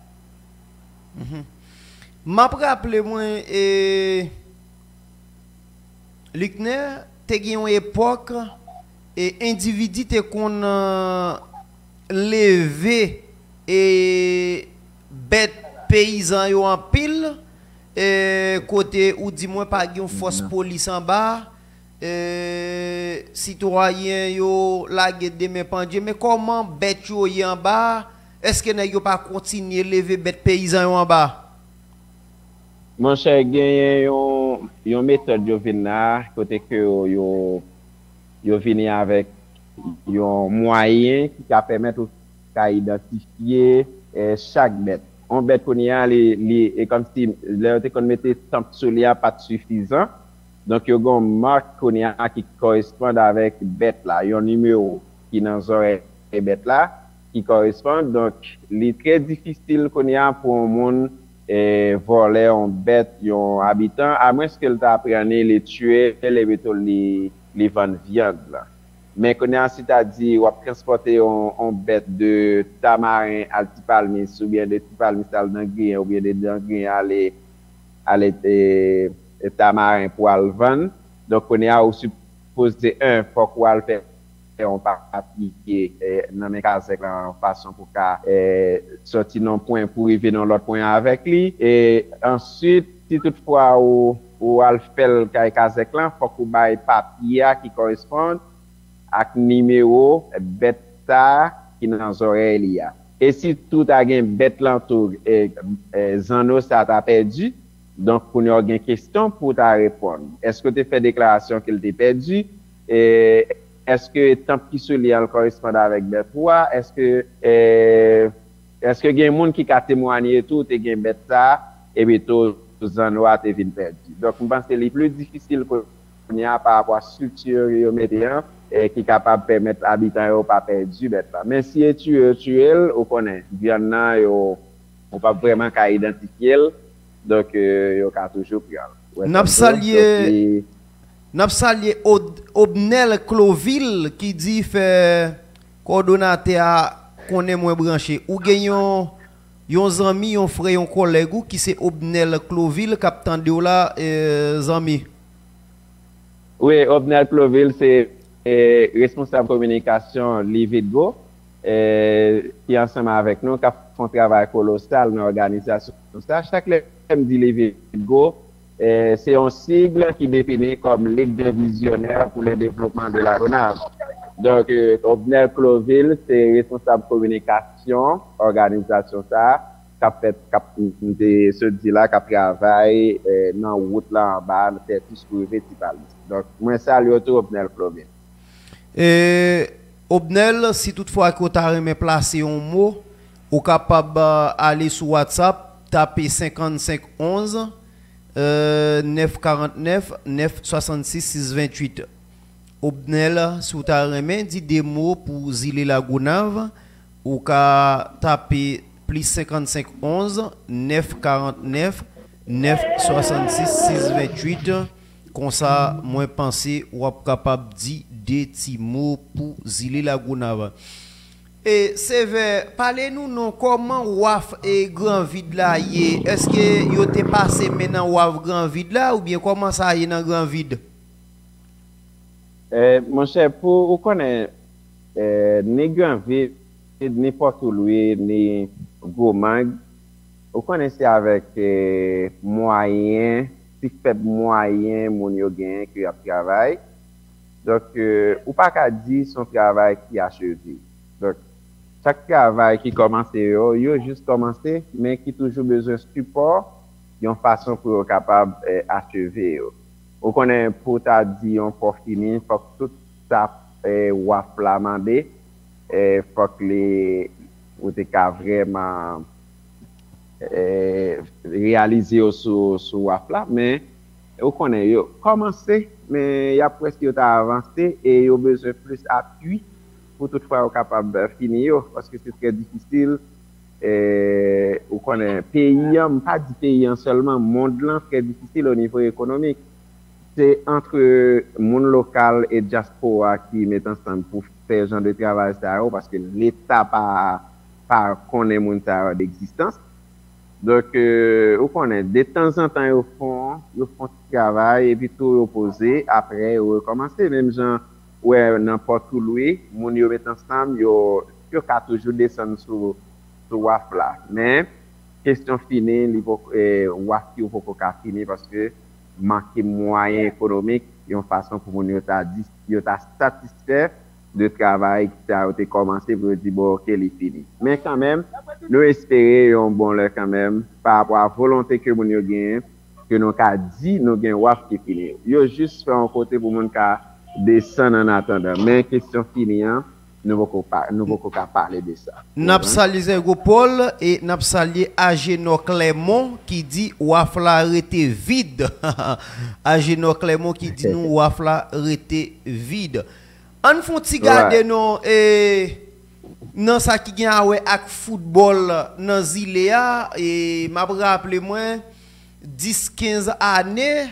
M ap raple mwen, e, Luckner, te gen yon epòk, e, endividi te konn e, leve e, bèt peyizan yo anpil, e, kote ou di mwen pa gen yon fòs polis anba, e, sitwayen yo lage de men pandye, men kòman bèt yo ye anba a? Èske nèg yo pa kontinye leve bèt peyizan yo anba a? Monchè, genyen yon, yon metòd yo vin la, kote ke yo, yo, yo vini avèk yon mwayen ki ka pèmèt ou ka idantifye e, chak bèt. Yon bèt kounye a, li, li, e kòmsi lè yo te konn mete tanp sou li a pa t sifizan. Donk, yo gen yon mak kounye a ki koresponn avèk bèt la, yon nimewo ki nan zòrèy bèt la ki koresponn. Donk, li trè difisil kounye a pou yon moun e, vòlè yon bèt, yon abitan, amwenske l ta pran li, li tiye l, epi tou li, li vann vyann lan. Men kounye a, si ta di w ap transpòte yon, yon bèt de Tamaren al Ti Palmis, oubyen de Ti Palmis al Dangriyen, oubyen de Dangriyen ale, ale e, e Tamaren pou al vann, donk kounye a, ou sipoze, en, fòk ou al fè yon papye e, nan men kazèk lan, yon fason pou ka e, sòti nan yon pwen pou rive nan lòt pwen avèk li. E answit, si toutfwa ou, ou al fè l kay kazèk lan, fòk ou bay papye a ki koresponn ak nimewo bèt sa a ki nan zòrèy li a. E si tou ta gen bèt lan tou, e, e, zanno sa a ta pèdi, donk kounye a w gen kesyon pou w ta reponn. Èske w te fè deklarasyon ke l te pèdi? E, èske tanp ki sou li an koresponn avèk bèt ou a? Èske, e, èske gen moun ki ka temwanye tou ou te gen bèt sa a, epi tou zanno a te vin pèdi? Donk, m panse li pli difisil kounye a pa rapò a estrikti yo mete an, e ki kapab pèmèt abitan yo pa pèdi bèt la. Men si yo tiye, yo tiye l, ou konnen, vyann nan, yo, ou p ap vrèman ka idantifye l, donk, e, yo ka toujou pran l. Ou wè sa m di w? Donk, li N ap salye Od- Obnel Cloville ki di fè kòdonatè a konnen mwen branche. Ou gen yon, yon zanmi, yon frè, yon kòlèg ou ki se Obnel Cloville k ap tande w la, e, zanmi. Wi, Obnel Cloville se e, responsab kominikasyon Lividgo, e, ki ansanm avèk nou, k ap fè yon travay kolosal nan òganizasyon sa. Chak lè m di Lividgo, e, se yon sig ki defini kòm Ligue des Visionnaires pour le Développement de la Gonâve. Donk, e, Obnel Cloville se responsab kominikasyon òganizasyon sa a, k ap fèt, k ap, m te sot di la, k ap travay e, nan wout la anba Tètis pou rive Ti Palmis. Donk, mwen salye w tou, Obnel Cloville. E, Obnel, si toutfwa ke w ta renmen plase yon mo, ou kapab e, ale sou WhatsApp, tape senkannsenk onz, e, nèf karannèf, nèf swasannsis, sis venntuit. Obnel, si w ta renmen di de mo pou zile Lagonav, ou ka tape plis senkannsenk onz, nèf karantnèf, nèf swasannsis, sis venntuit. Konsa, mwen panse w ap kapab di de ti mo pou zile Lagonav. E, Sevè, pale nou non, kòman waf e Gran Vid la ye? Èske yo te pase men nan waf Gran Vid la, oubyen kòman sa ye nan Gran Vid? Eh, monchè, pou ou konnen, eh, ni Gran Vid, ni Pòtoulwi, ni Gwo Mang, ou konnen se avèk, eh, mwayen, ti fèb mwayen moun yo genyen ke y ap travay. Donk, eh, ou pa ka di se yon travay ki acheve. Donk, chak travay ki kòmanse yo, yo jis kòmanse, men ki toujou bezwen sipò yon fason pou yo kapab, eh, acheve yo. Ou konnen, pou w ta di yon pò fini, fòk tout sa, eh, waf la mande, eh, fòk li, ou te ka vrèman, eh, reyalize yo sou, sou waf la, men ou konnen, yo kòmanse, men y ap wè si yo ta avanse e yo bezwen plis apui pou tout fwa yo kapab, eh, fini yo, paske se trè difisil. Eh, ou konnen, peyi an, m pa di peyi an sèlman, mond lan trè difisil o nivo ekonomik. Se antre moun lokal e dyaspora ki met ansanm pou fè jan de travay sa yo, paske Leta pa, pa konnen moun sa yo de egzistans. Donk, eh, ou konnen, de tanzantan yo fon, yo fon ti travay, epi tou yo poze, apre yo rekòmanse. Menm jan ou wè nan Pòtoulwi, moun yo met ansanm, yo, yo ka toujou desann sou, sou waf la. Men, kesyon fini, li poko, eh, waf yo poko ka fini paske manke mwayen ekonomik, yon fason pou moun yo ta di, yo ta satisfè de travay sa yo te kòmanse pou yo di, bon, oke, li fini. Men kanmenm, nou espere yon bon lè kanmenm, pa rapò a volonte ke moun yo genyen, ke nou ka di nou gen waf ki fini. Yo jis fè yon kote pou moun ka desann an atandan. Men kesyon fini an, nou poko pa, nou poko ka pale de sa. N ap salye Zègo Pòl e n ap salye Ajenò Clermont ki di waf la rete vid. Ajenò Clermont ki di nou waf la rete vid. Ann fè yon ti gade non, e, nan sa ki gen a wè ak foutbòl nan zile a, e, m ap raple mwen, dis kenz ane,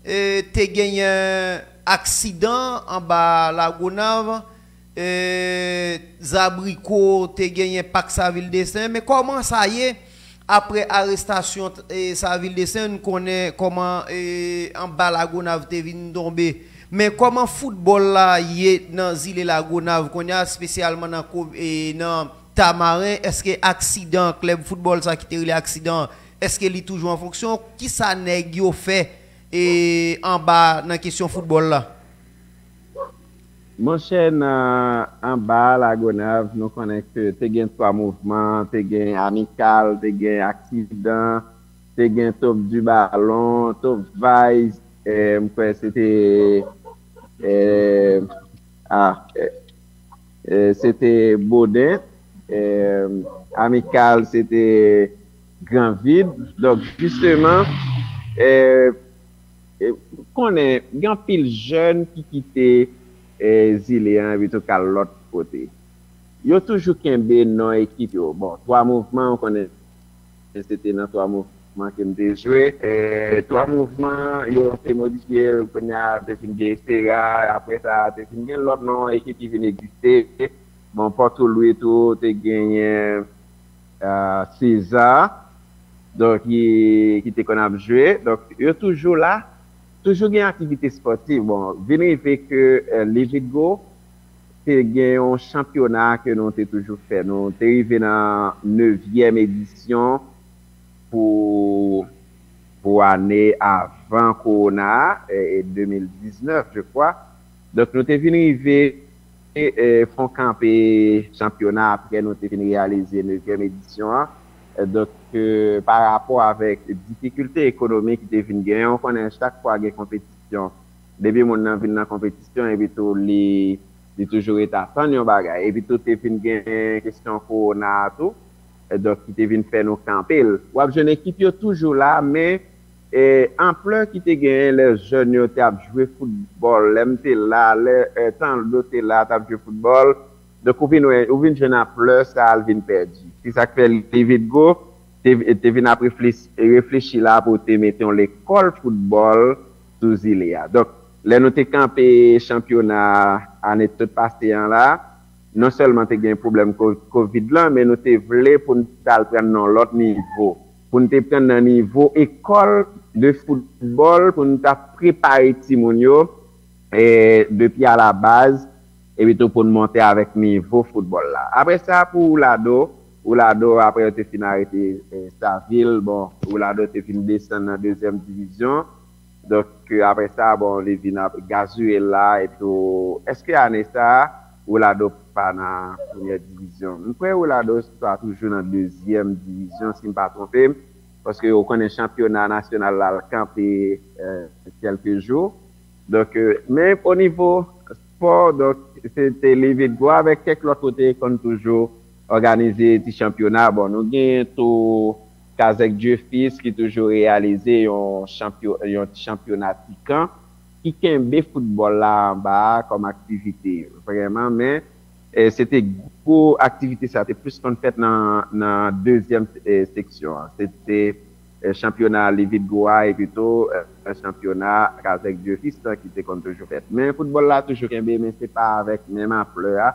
e, te genyen aksidan anba Lagonav, e, Zabriko te genyen pak Saville Dessin, men kòman sa ye apre arestasyon, e, Saville Dessin, n konnen kòman, e, anba Lagonav te vin tonbe. Men kòman foutbòl la ye nan zile Lagonav kounye a, espesyalman nan ko-, e, nan Tamaren, èske aksidan klèb foutbòl sa ki te rele aksidan, èske li toujou an fonksyon? Kisa nèg yo fè, e, anba nan kesyon foutbòl la? Monchè, nan anba Lagonav, nou konnen ke te gen twa mouvman, te gen Amikal, te gen Aksidan, te gen Top du Ballon, Top Vibes, eh, m kwè se te, eh, ah, eh, eh, se te Boden, eh, Amikal, se te Gran Vid. Donk, jisteman, eh, eh, konnen, gen anpil jèn ki kite, eh, zile an, epi tou k al lòt kote. Yo toujou kenbe non ekip yo. Bon, twa mouvman, ou konnen, se te nan twa mouvman ke m te jwe. Eh, twa mouvman, yo te modifye l, kounye a, te vin gen Espera, apre sa, te vin gen lòt non ekip ki vin egziste. Bon, Pòtoulwi tou, te genyen, eh, Seza, donk, ki, ki te konn ap jwe. Donk, yo toujou la, toujou gen aktivite espòtiv. Bon, vin rive ke, eh, Lividgo te gen yon chanpyona ke nou te toujou fè. Nou te rive nan nevyèm edisyon pou, pou ane avan kowona a, eh, de mil diznèf, je crois. Donk, nou te vin rive, eh, fè yon kanpe chanpyona apre nou te vin reyalize nevyèm edisyon an. Eh, donk, eh, pa rapò avèk difikilte ekonomik ki te vin genyen, ou konnen chak fwa gen konpetisyon, depi moun nan vin nan konpetisyon, epi tou li, li toujou rete atann yon bagay. Epi tou te vin gen kesyon kowona a tou, eh, donk ki te vin fè nou kanpe l. W ap jwenn ekip yo toujou la, men E anplè ki te genyen lè jèn yo te ap jwe foutbòl, lè m te la, lè eh, Tanldo te la, t ap jwe foutbòl, donk ou vin wè, ou vin jwenn anplè sa a l vin pèdi. Se sa k fè Lividgo te, te vin ap reflechi, reflechi la pou te mete yon lekòl foutbòl sou zile a. Donk, lè nou te kanpe chanpyona ane t sot pase an la, non sèlman te gen pwoblèm ko- kovid lan, men nou te vle pou n t al pran nan lòt nivo. Pou n te pran nan nivo ekòl de foutbòl, pou n ta prepare timoun yo e, depi a la baz, epi tou pou n monte avèk nivo foutbòl la. Apre sa, pou Oulado, Oulado, apre yo te fin arete e, Saville, bon, Oulado te fin desann nan dezyèm divizyon. Donk, e, apre sa, bon, li vin ap gazouye la, epi tou, èske ane sa, Oulado pa nan premyè divizyon? M kwè Oulado ta toujou nan dezyèm divizyon, si m pa twonpe m, paske ou konnen chanpyona nasyonal la, l kanpe e, kèlke jou. Donk, e, men o nivo spò, donk, se te Lividgo avèk kèk lòt kote konn toujou òganize ti chanpyona. Bon, nou gen tou Kazèk Djefis ki toujou reyalize yon chanpyo, yon ti chanpyona tikan ki kenbe foutbòl la anba a kòm aktivite vrèman, men e, se te gwo aktivite sa te plis konn fèt nan, nan dezyèm e, seksyon an. Se te e, chanpyona Lividgo a epi tou e, chanpyona Kazèk Djefis lan ki te konn toujou fèt. Men foutbòl la toujou kenbe, men se pa avèk menm anplè a.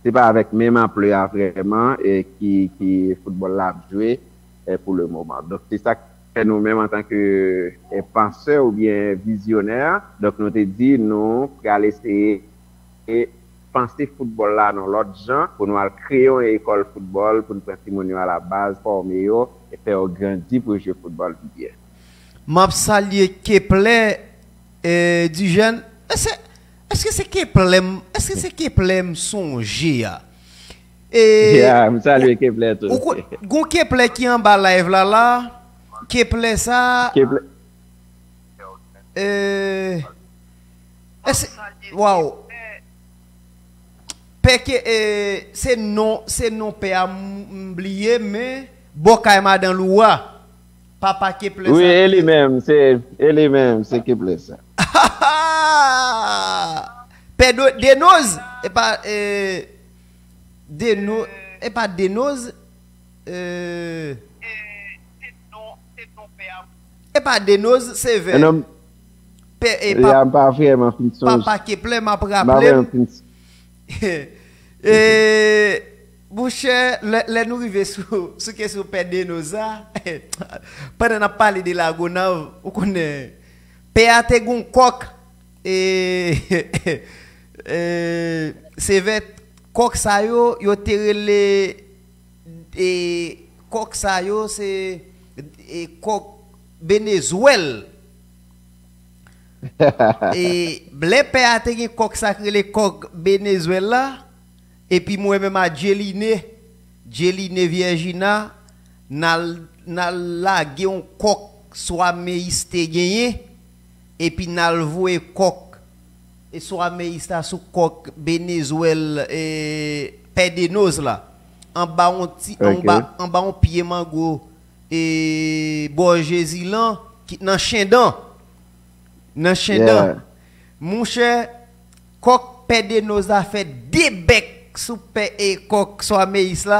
Se pa avèk menm anplè a vrèman e, ki, ki foutbòl la ap jwe e, pou le moman. Donk, se sa k fè nou menm antanke e, pansè oubyen vizyonè, donk, nou te di nou pral eseye e, panse foutbòl la nan lòt jan, pou nou al kreye yon ekòl foutbòl, pou n pran timoun yo a la baz, fòme yo, e fè yo grandi pou yo jwe foutbòl pi byen. M ap salye Keplè e, Dijèn. Èske, èske se Keplè m, èske se Keplè m sonje a? E, Ya, m salye Keplè tou. Ou ko- Gon Keplè ki anba live la la. Keplè sa. Keplè. E, èske, waw. Pè ke, e, se non, se non pè a m, m bliye, men bò kay madan Lou a. Papa Keplè sa. Wi, e li menm, se, e li menm, se Keplè sa. Pè Do- Denoz, e pa, e, Deno, e pa Denoz, e, e pa Denoz, se vè. Pè, e, pa, pa vrèman fin sonje. Papa Keplè, m ap raple m. E, monchè, lè, lè nou rive sou, sou kesyon pè Denoz la, pandan n ap pale de Lagonav, ou konnen, pè a te gon kòk, e, e, se vè kòk sa yo, yo te rele, e, kòk sa yo, se, e, kòk Benezwèl. E, lè pè a te gen kòk sa k rele kòk Benezwèl la, epi mwen menm a Djeline, Djeline Vyèjina, n al, n al lage yon kòk swa Meyis te genyen, epi n al voye kòk e swa Meyis la sou kòk Benezwèl, e, pè Denoz la, anba yon ti, anba, anba yon pye mango, e, bò Jezi lan, ki nan Chendan. Nan Chendan. Monchè, kòk pè Denoz la fè de bèk sou pè e kòk swa Meyis la.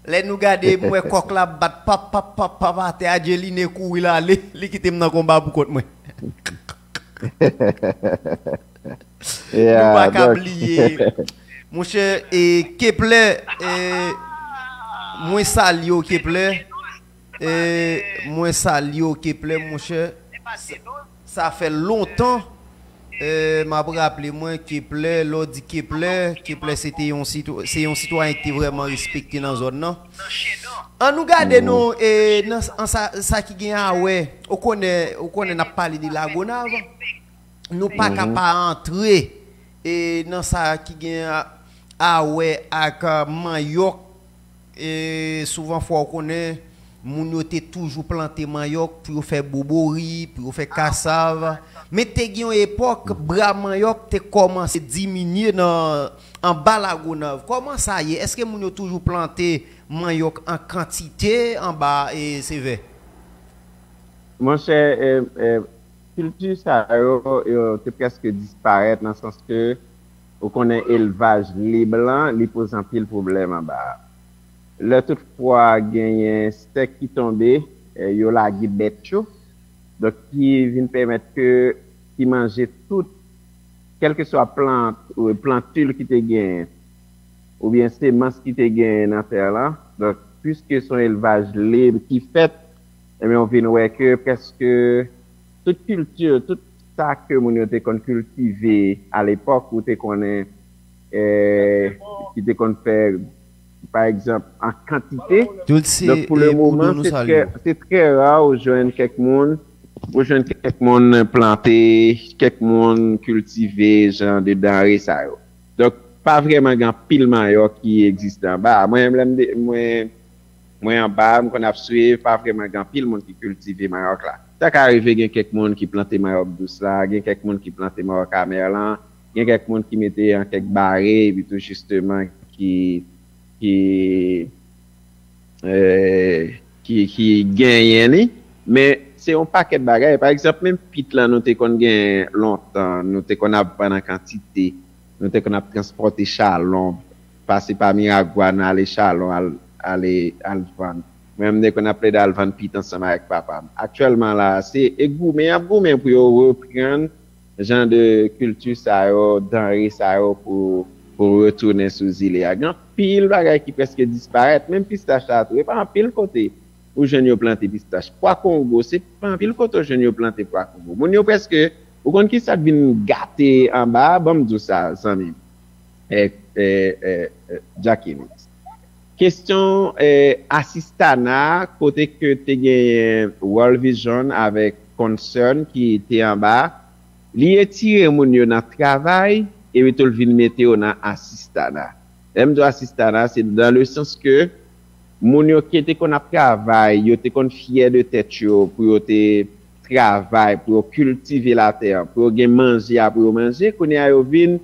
Lè nou gade, m wè kòk la ap bat pap, pap, pap, pap atè, Adjeline kouri l ale, li kite m nan konba pou kont mwen. Nou pa ka bliye. Monchè, e, Keplè, e, mwen salye w, Keplè. E, mwen salye w, Keplè, monchè. Sa, sa fè lontan, e, m ap raple mwen, Keplè, lè w di Keplè, Keplè se te yon sitwa-, se yon sitwayen ki te vrèman respekte nan zòn nan. An nou gade non, e, nan s-, an sa, sa ki gen a wè, ou konnen, ou konnen n ap pale de Lagonav. Nou pa ka pa antre, e, nan sa ki gen a, a wè ak, a, manyòk. E, souvan fwa w konnen, moun yo te toujou plante manyòk pou yo fè bobori, pou yo fè kasav. Men te gen yon epòk, bra manyòk te kòmanse diminye nan, anba Lagonav. Kòman sa ye? Èske moun yo toujou plante manyòk an kantite anba, e, Sevè? Monchè, kilti sa yo, yo te prèske disparèt nan sans ke ou konnen elvaj lib lan, li poze anpil pwoblèm anba a. Lè toutfwa genyen sèk ki tonbe, yo lage bèt yo, donk ki vin pèmèt ke, ki manje tout, kèlkeswa plant, plantil ki te genyen, oubyen semans ki te genyen nan tè lan. Donk, piske se yon elvaj lib ki fèt, ebyen, ou vin wè ke prèske tout kilti, tout sa ke moun yo te konn kiltive alepòk, ou te konnen, eh, ki te konn fè, pa egzanp, an kantite. Donk, pou le moman, se trè, se trè ra ou jwenn kèk moun, ou jwenn kèk moun plante, kèk moun kiltive jan de danre sa yo. Donk, pa vrèman gen anpil manyòk ki egziste anba a. Mwen menm, lè m de-, mwen, mwen anba a, m konn ap swiv, pa vrèman gen anpil moun ki kiltive manyòk la. Sa ka rive gen kèk moun ki plante manyòk dous la, gen kèk moun ki plante manyòk amè lan, gen kèk moun ki mete an kèk bare, epi tou jisteman ki, ki, eh, ki, ki genyen li. Men se yon pakèt bagay. Pa egzanp, menm pit lan nou te konn gen lontan, nou te konn ap vann an kantite, nou te konn ap transpòte chalon, pase pa Miragwàn, ale Chalon, al, ale, al vann. Mwen, m te konn ap plede al vann pit ansanm avèk papa m. Aktyèlman la, se e goumen y ap goumen pou yo reprann jan de kilti sa yo, danre sa yo pou, pou retounen sou zile a. Gen anpil bagay ki prèske disparèt, menm pistach la tou. E pa anpil kote ou jwenn yo plante pistach. Pwa kongo, se pa anpil kote ou jwenn yo plante pwa kongo. Moun yo prèske, ou konn ki sa k vin gate anba a? Ban m di w sa, zanmi m. Eh, eh, eh, eh, Jackie Mix. Kesyon, eh, asistana, kote ke te genyen World Vision avèk Concern ki te anba, li retire moun yo nan travay, epi tou l vin mete yo nan asistana. Lè m di w asistana, se dans le sens ke moun yo ki te konn ap travay, yo te konn fyè de tèt yo pou yo te travay, pou yo kiltive latè an, pou yo gen manje a pou yo manje. Kounye a yo vin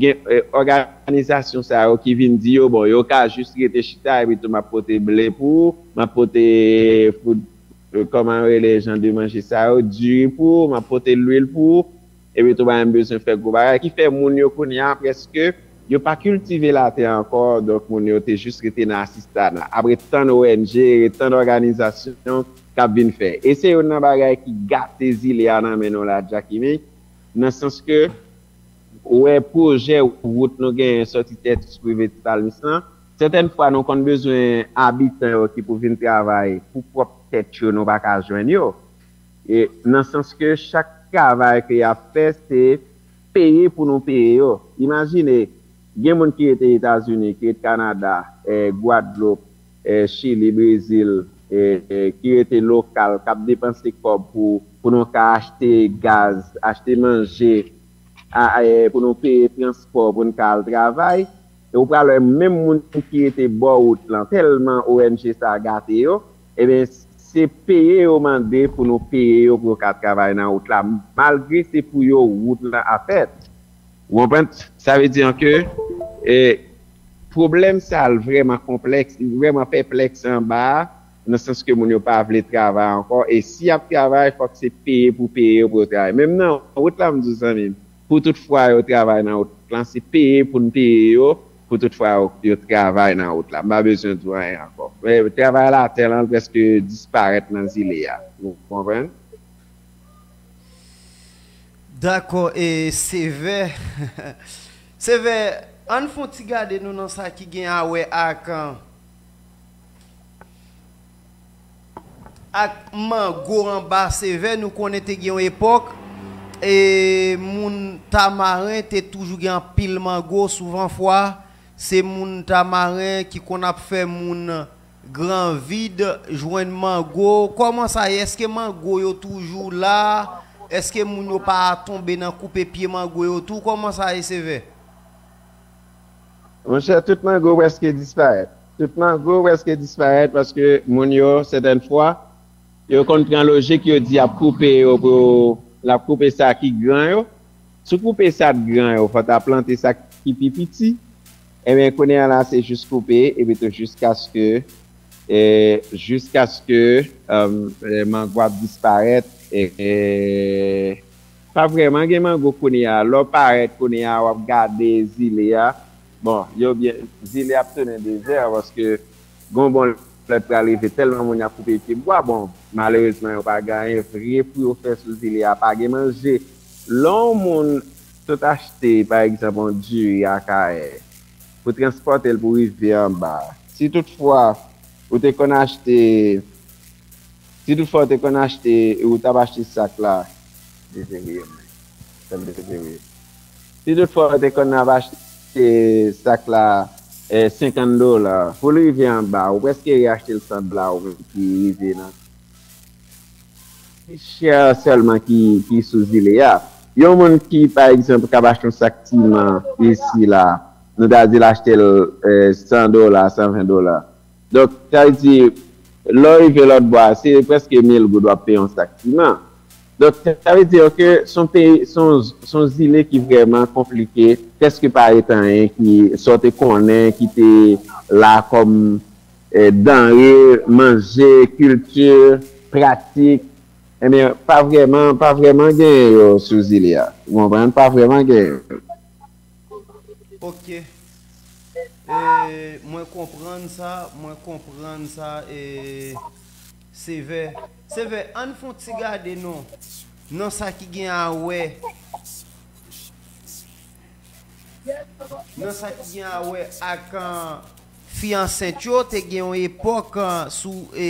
gen, eh, òganizasyon sa yo ki vin di yo, bon, yo ka jis rete chita, epi tou m ap pote ble pou ou, m ap pote fout, eh, kòman yo rele jan de manje sa yo, diri pou ou, m ap pote lwil pou ou, epi tou pa menm bezwen fè gwo bagay, ki fè moun yo kounye a prèske yo pa kiltive latè ankò, donk moun yo te jis rete nan asistana. Ap ret tann O N G, ret tann òganizasyon k ap vin fè. E se youn nan bagay ki gate zile a nan men nou la, Jacky Mix, nan sans ke ou wè pwojè wout nou genyen sòti Tètis pou rive Ti Palmis lan, sètèn fwa nou konn bezwen abitan yo ki pou vin travay pou pwòp tèt yo, nou pa ka jwenn yo. E nan sans ke chak travay ke y ap fè, se peye pou nou peye yo. Imajine, gen moun ki rete Etazini, ki rete Kanada, eh, Gwadloup, eh, Chili, Brezil, eh, eh, ki rete lokal, k ap depanse kòb pou, pou nou ka achte gaz, achte manje, a, eh, pou nou peye transpò, pou n ka al travay. E ou pral wè menm moun ki rete bò wout lan, tèlman O N G sa gate yo, ebyen, se peye yo mande pou nou peye yo pou yo ka travay nan wout la, malgre se pou yo wout lan ap fèt. Ou konprann? Sa vle di ke, e, pwoblèm sa l vrèman konplèks, li vrèman pèplèks anba a, nan sans ke moun yo pa vle travay ankò. E si y ap travay, fòk se peye pou peye yo pou yo travay. Menm nan wout la, m di w, zanmi m, pou tout fwa yo travay nan wout lan, se peye pou n peye yo, pou tout fwa yo, yo travay nan wout la. M pa bezwen di w anyen ankò. Men travay latè lan prèske disparèt nan zile a. Ou konprann? Dakò, e Sevè. Sevè, ann fè yon ti gade nou nan sa ki gen a wè ak, ak mango anba Sevè. Nou konnen te gen yon epòk, e moun Tamaren te toujou gen anpil mango. Souvan fwa, se moun Tamaren ki konn ap fè moun Granvid jwenn mango. Kòman sa ye? Èske mango yo toujou la? Èske moun yo pa tonbe nan koupe pye mango yo tou? Kòman sa ye, Sevè? Monchè, tout mango prèske disparèt. Tout mango prèske disparèt paske moun yo, sètèn fwa, yo konn pran lojik, yo di y ap koupe yo pou, l ap koupe sa ki gran yo. Si w koupe sa k gran yo, fò w ta plante sa ki pi piti. Ebyen, kounye a la, se jis koupe, epi tou jiskaske, e, jiskaske, e, e, mango ap disparèt, e, e, pa vrèman gen mango kounye a. Lè w parèt kounye a, w ap gade zile a. Bon, yo byen, zile ap tounen dezè paske gon bon lè pral rive tèlman moun y ap koupe pye bwa. Bon, malerezman, yo pa gen anyen vre pou yo fè sou zile a, pa gen manje. Lè yon moun sot achte, pa egzanp, yon diri Akayè, pou transpòte l pou rive anba. Si toutfwa ou te konn achte, si toutfwa ou te konn achte, ou t ap achte sak la, dezoule, men, fè m dezoule. Si toutfwa ou te konn ap achte sak la, e, senkant dola, pou l rive anba, ou prèske rive achte l san dola, ou menm ki rive nan pi chè sèlman ki, ki sou zile a. Yon moun ki, pa egzanp, k ap achte yon sak siman isi la, nou ta di l achte l, e, san dola, san ven dola. Donk, sa vle di, lè w rive lòt bò a, se prèske mil goud w ap peye yon sak siman. Donk, sa vle di ke se yon peyi, se yon, se yon zile ki vrèman konplike, prèske pa ret anyen ki, sa w te konnen, ki te la kòm, e, danre, manje, kilti, pratik. Ebyen, pa vrèman, pa vrèman genyen yo sou zile a. Ou konprann? Pa vrèman genyen yo. Ok. E, mwen konprann sa, mwen konprann sa, e, Sevè. Sevè, ann fè yon ti gade non, nan sa ki gen a wè, nan sa ki gen a wè ak, e, fi ansent yo, te gen yon epòk, e, sou, e,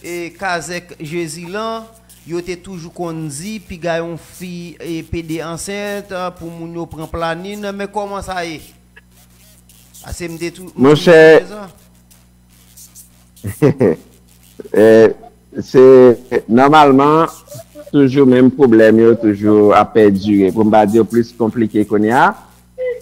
e, kazèk Jezi lan, yo te toujou konn di, piga yon fi, e, pede ansent, e, pou moun yo pran planin, men kòman sa ye? Ase m te tou, m te Monchè, sonje sa. e, se nòmalman toujou menm pwoblèm yo toujou ap pèdire. Pou m pa di yo plis konplike kounye a.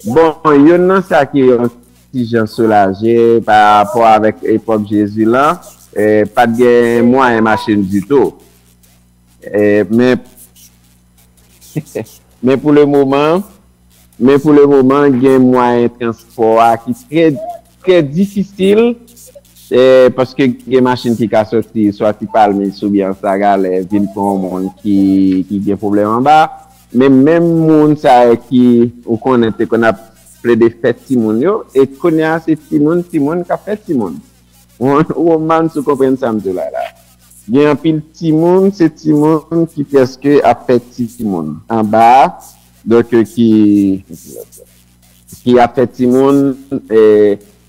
Bon, youn nan sa ki yon ti jan soulaje pa rapò avèk epòk Jezi lan, e, pa t gen mwayen machin ditou. E, men, men pou le moman, men pou le moman, gen mwayen transpò a ki trè, trè difisil, e, paske gen machin ki ka soti swa ti Palmis oubyen Anse La Galère vin pran yon moun ki, ki gen pwoblèm anba. Men menm moun sa yo ki ou konnen te konn ap plede fè timoun yo, e kounye a se timoun, timoun k ap fè timoun. Ou, ou mann si w konprann sa m di w la la. Gen anpil timoun, se timoun ki prèske ap fè timoun anba, donk ki, ki ap fè timoun, e,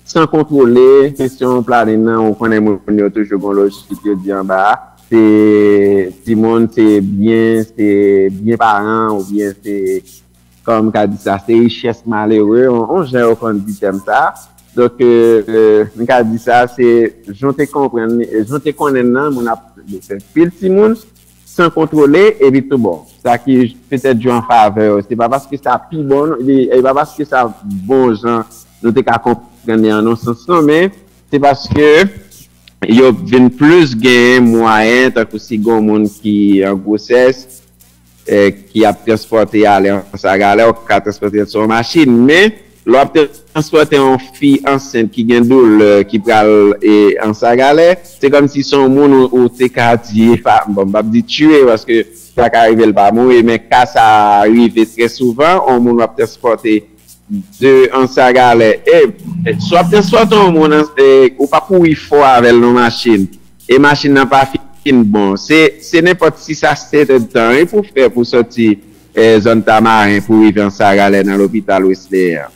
san kontwole kesyon planin nan. Ou konnen moun yo toujou gon lojik yo di anba, se timoun, se byen, se byen paran, oubyen se, kòman m ka di sa, se richès malere, yon, yon jan yo konn di tèm sa. Donk, e, e, m ka di sa, se, jan w te konprann, jan w te konnen nan, moun ap fè pil timoun, san kontwole, epi tou bon. Sa ki petèt jwe an favè yo. Se pa paske sa pi bon, li, e pa paske sa bon jan nou te ka konprann li an yon sans non, men se paske yo vin plis gen mwayen, tankou si gen yon moun ki an gwosès, e, ki ap transpòte ale an Anse La Galère, ou ka transpòte l sou yon machin, men lè w ap transpòte yon fi ansent ki gen doulè, ki pral, e, an Anse La Galère, se kòmsi se yon moun ou, ou te ka di, pa, bon, m p ap di tiye, paske sa ka rive l pa mouri, men ka sa rive trè souvan, yon moun w ap transpòte de Anse La Galère. E, e, si w ap transpòte yon moun, e, ou pa kouri fò avè l nan machin, e machin nan pa fin bon, se, se nenpòt sis a sèt èdtan wi pou fè pou soti, e, zòn Tamaren pou rive Anse La Galère nan lopital Wesleyan.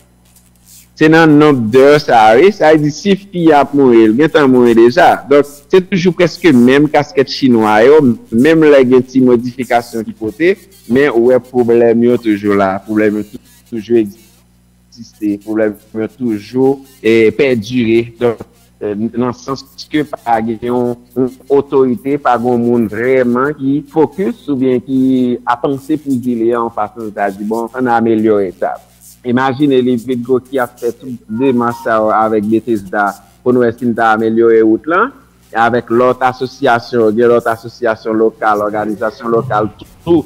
Se nan nonb dè sa a, wi. Sa vle di, si fi a ap mouri, l gentan mouri deja. Donk, se toujou prèske menm kaskèt chinwa yo, menm lè gen ti modifikasyon ki pote, men ou wè pwoblèm yo toujou la. Pwoblèm yo tou- toujou egziste, pwoblèm yo toujou, e, pèdire. Donk, e, nan sans ke pa gen yon, yon otorite, pa gen yon moun vrèman ki fokis oubyen ki ap panse pou zile a yon fason, li ta di, bon, ann amelyore sa. Imajine Lividgo ki ap fè tout demach sa yo avèk Bethesda pou n wè si n ta amelyore wout lan. Avèk lòt asosyasyon, gen lòt asosyasyon lokal, òganizasyon lokal tou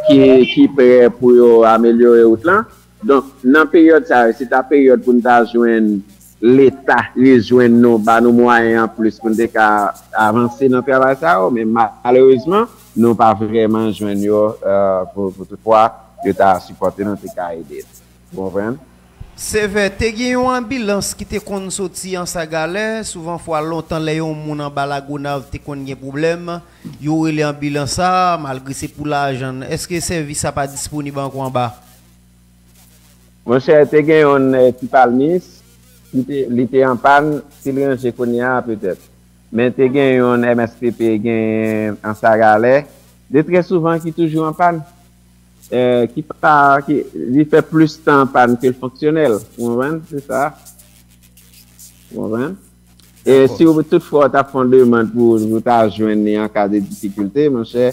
ki, ki prè pou yo amelyore wout lan. Donk, nan peryòd sa yo, se ta peryòd pou n ta jwenn Leta rejwenn nou, ba nou mwayen anplis pou n te ka avanse nan travay sa yo, men malerezman, nou pa vrèman jwenn yo, eh, pou, pou tout fwa yo ta sipòte nou, te ka ede nou. Ou konprann? Sevè, te gen yon anbilans ki te konn soti Ansagalè, souvan fwa lontan lè yon moun anba Lagonav te konn gen pwoblèm, yo rele anbilans sa, malgre se pou lajan. Èske sèvis sa pa disponib ankò anba? Monchè, te gen yon eh, ti palmis, li te, li te an pàn, si l ranje kounye a, petèt. Men te gen yon M S P P gen Ansagalè, de trè souvan ki toujou an pàn, eh, ki pa, ki, li fè plis tan an pàn ke l fonksyonèl. Ou konprann? Se sa. Ou konprann? E si w tout fwa w t ap fè yon demann pou, pou w ta jwenn li an ka de difikilte, monchè,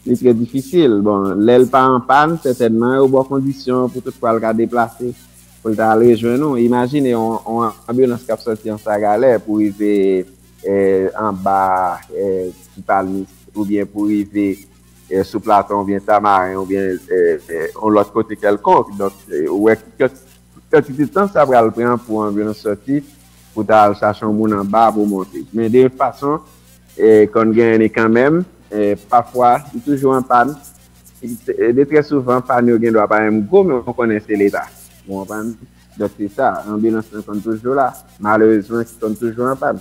li trè difisil. Bon, lè l pa an pàn, sètènman, yo ba w kondisyon pou tout fwa l ka deplase, pou l ta al rejwenn ou. Imajine yon, yon anbilans k ap sòti Ansagalè pou rive eh, anba eh, Ti Palmis, oubyen pou rive eh, sou Platon, oubyen Tamaren, oubyen eh, eh, yon lòt kote kèlkonk. Donk, eh, ou wè ki kantite tan sa pral pran pou anbilans sòti, pou ta al chache yon moun anba pou monte. Men de tout fason, e, konn genyen li kanmenm, e, pafwa, li toujou an pàn. E, de trè souvan, pàn yo gen dwa pa menm gwo, men ou konnen se Leta. Ou konprann? Donk, se sa, anbilans lan konn toujou la. Malerezman, ki konn toujou an pàn.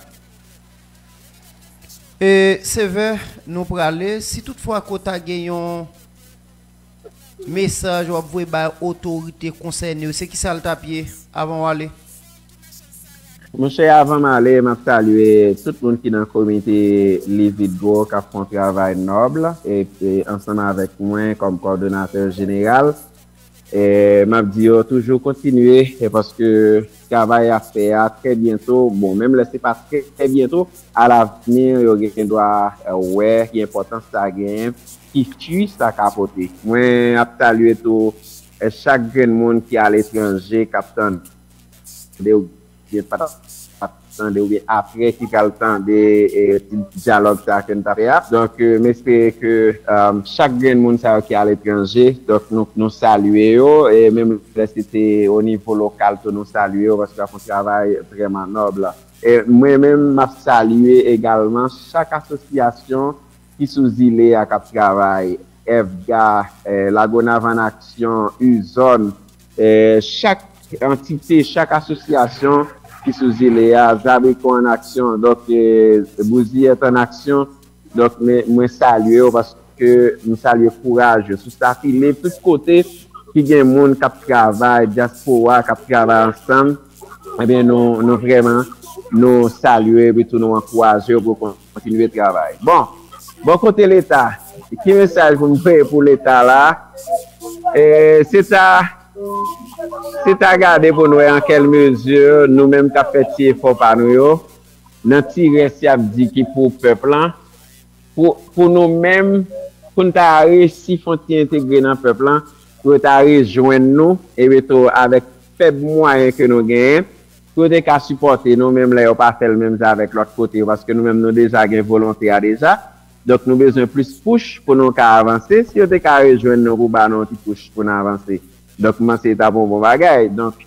E, Sevè, nou prale. Si toutfwa ke w ta gen yon mesaj w ap voye bay otorite konsène yo, se kisa l t ap ye avan w ale? Monchè, avan m ale, m ap salye tout moun ki nan komite Lividgo k ap fè yon travay nòb, e, e ansanm avèk mwen kòm kòdonatè jeneral. E, m ap di yo toujou kontinye, e paske travay y ap fè a trè byento, bon, menm lè se pa trè, trè byento, alavni, yo gen dwa, e, wè ki enpòtans sa genyen, ki fwi sa ka pote. Mwen ap salye tou, e, chak grenn moun ki aletranje k ap tande oubyen pa t ap tande oubyen apre ki pral tande, e, ti dyalòg sa ke n t ap fè a. Donk, e, m espere ke, e, chak grenn moun sa yo ki aletranje, donk nou, nou salye yo, e menm lè se te o nivo lokal tou nou salye yo paske y ap fè yon travay vrèman nòb. E mwen menm, m ap salye egalman chak asosyasyon ki sou zile a k ap travay, EFGA, eh, Lagonav an Aksyon, Uzòn, eh, chak antite, chak asosyasyon ki sou zile a, Zabriko an Aksyon, donk, eh, Bouziyèt an Aksyon, donk, men, mwen salye yo paske m salye kouraj yo. Sou Stafile, tout kote ki gen moun k ap travay, dyaspora k ap travay ansanm, ebyen, nou, nou vrèman, nou salye epi tou nou ankouraje yo pou kontinye travay. Bon, bò kote Leta, ki mesaj pou m voye pou Leta la? E, se ta, se ta gade pou n wè an kèl mezi nou menm k ap fè ti efò pa nou yo, nan ti rès y ap di ki pou pèp lan, pou, pou nou menm, pou n ta resi fè yon ti entegre nan pèp lan, pou yo ta rejwenn nou, epi tou avèk fèb mwayen ke nou genyen, pou yo te ka sipòte nou, menm lè yo pa fè l menm jan avèk lòt kote yo, paske nou menm nou deja gen volonte a deja. Donk, nou bezwen plis pouch pou nou ka avanse. Si yo te ka rejwenn nou pou ba nou yon ti pouch pou n avanse, donk, m panse se ta pou yon bon bagay. Donk,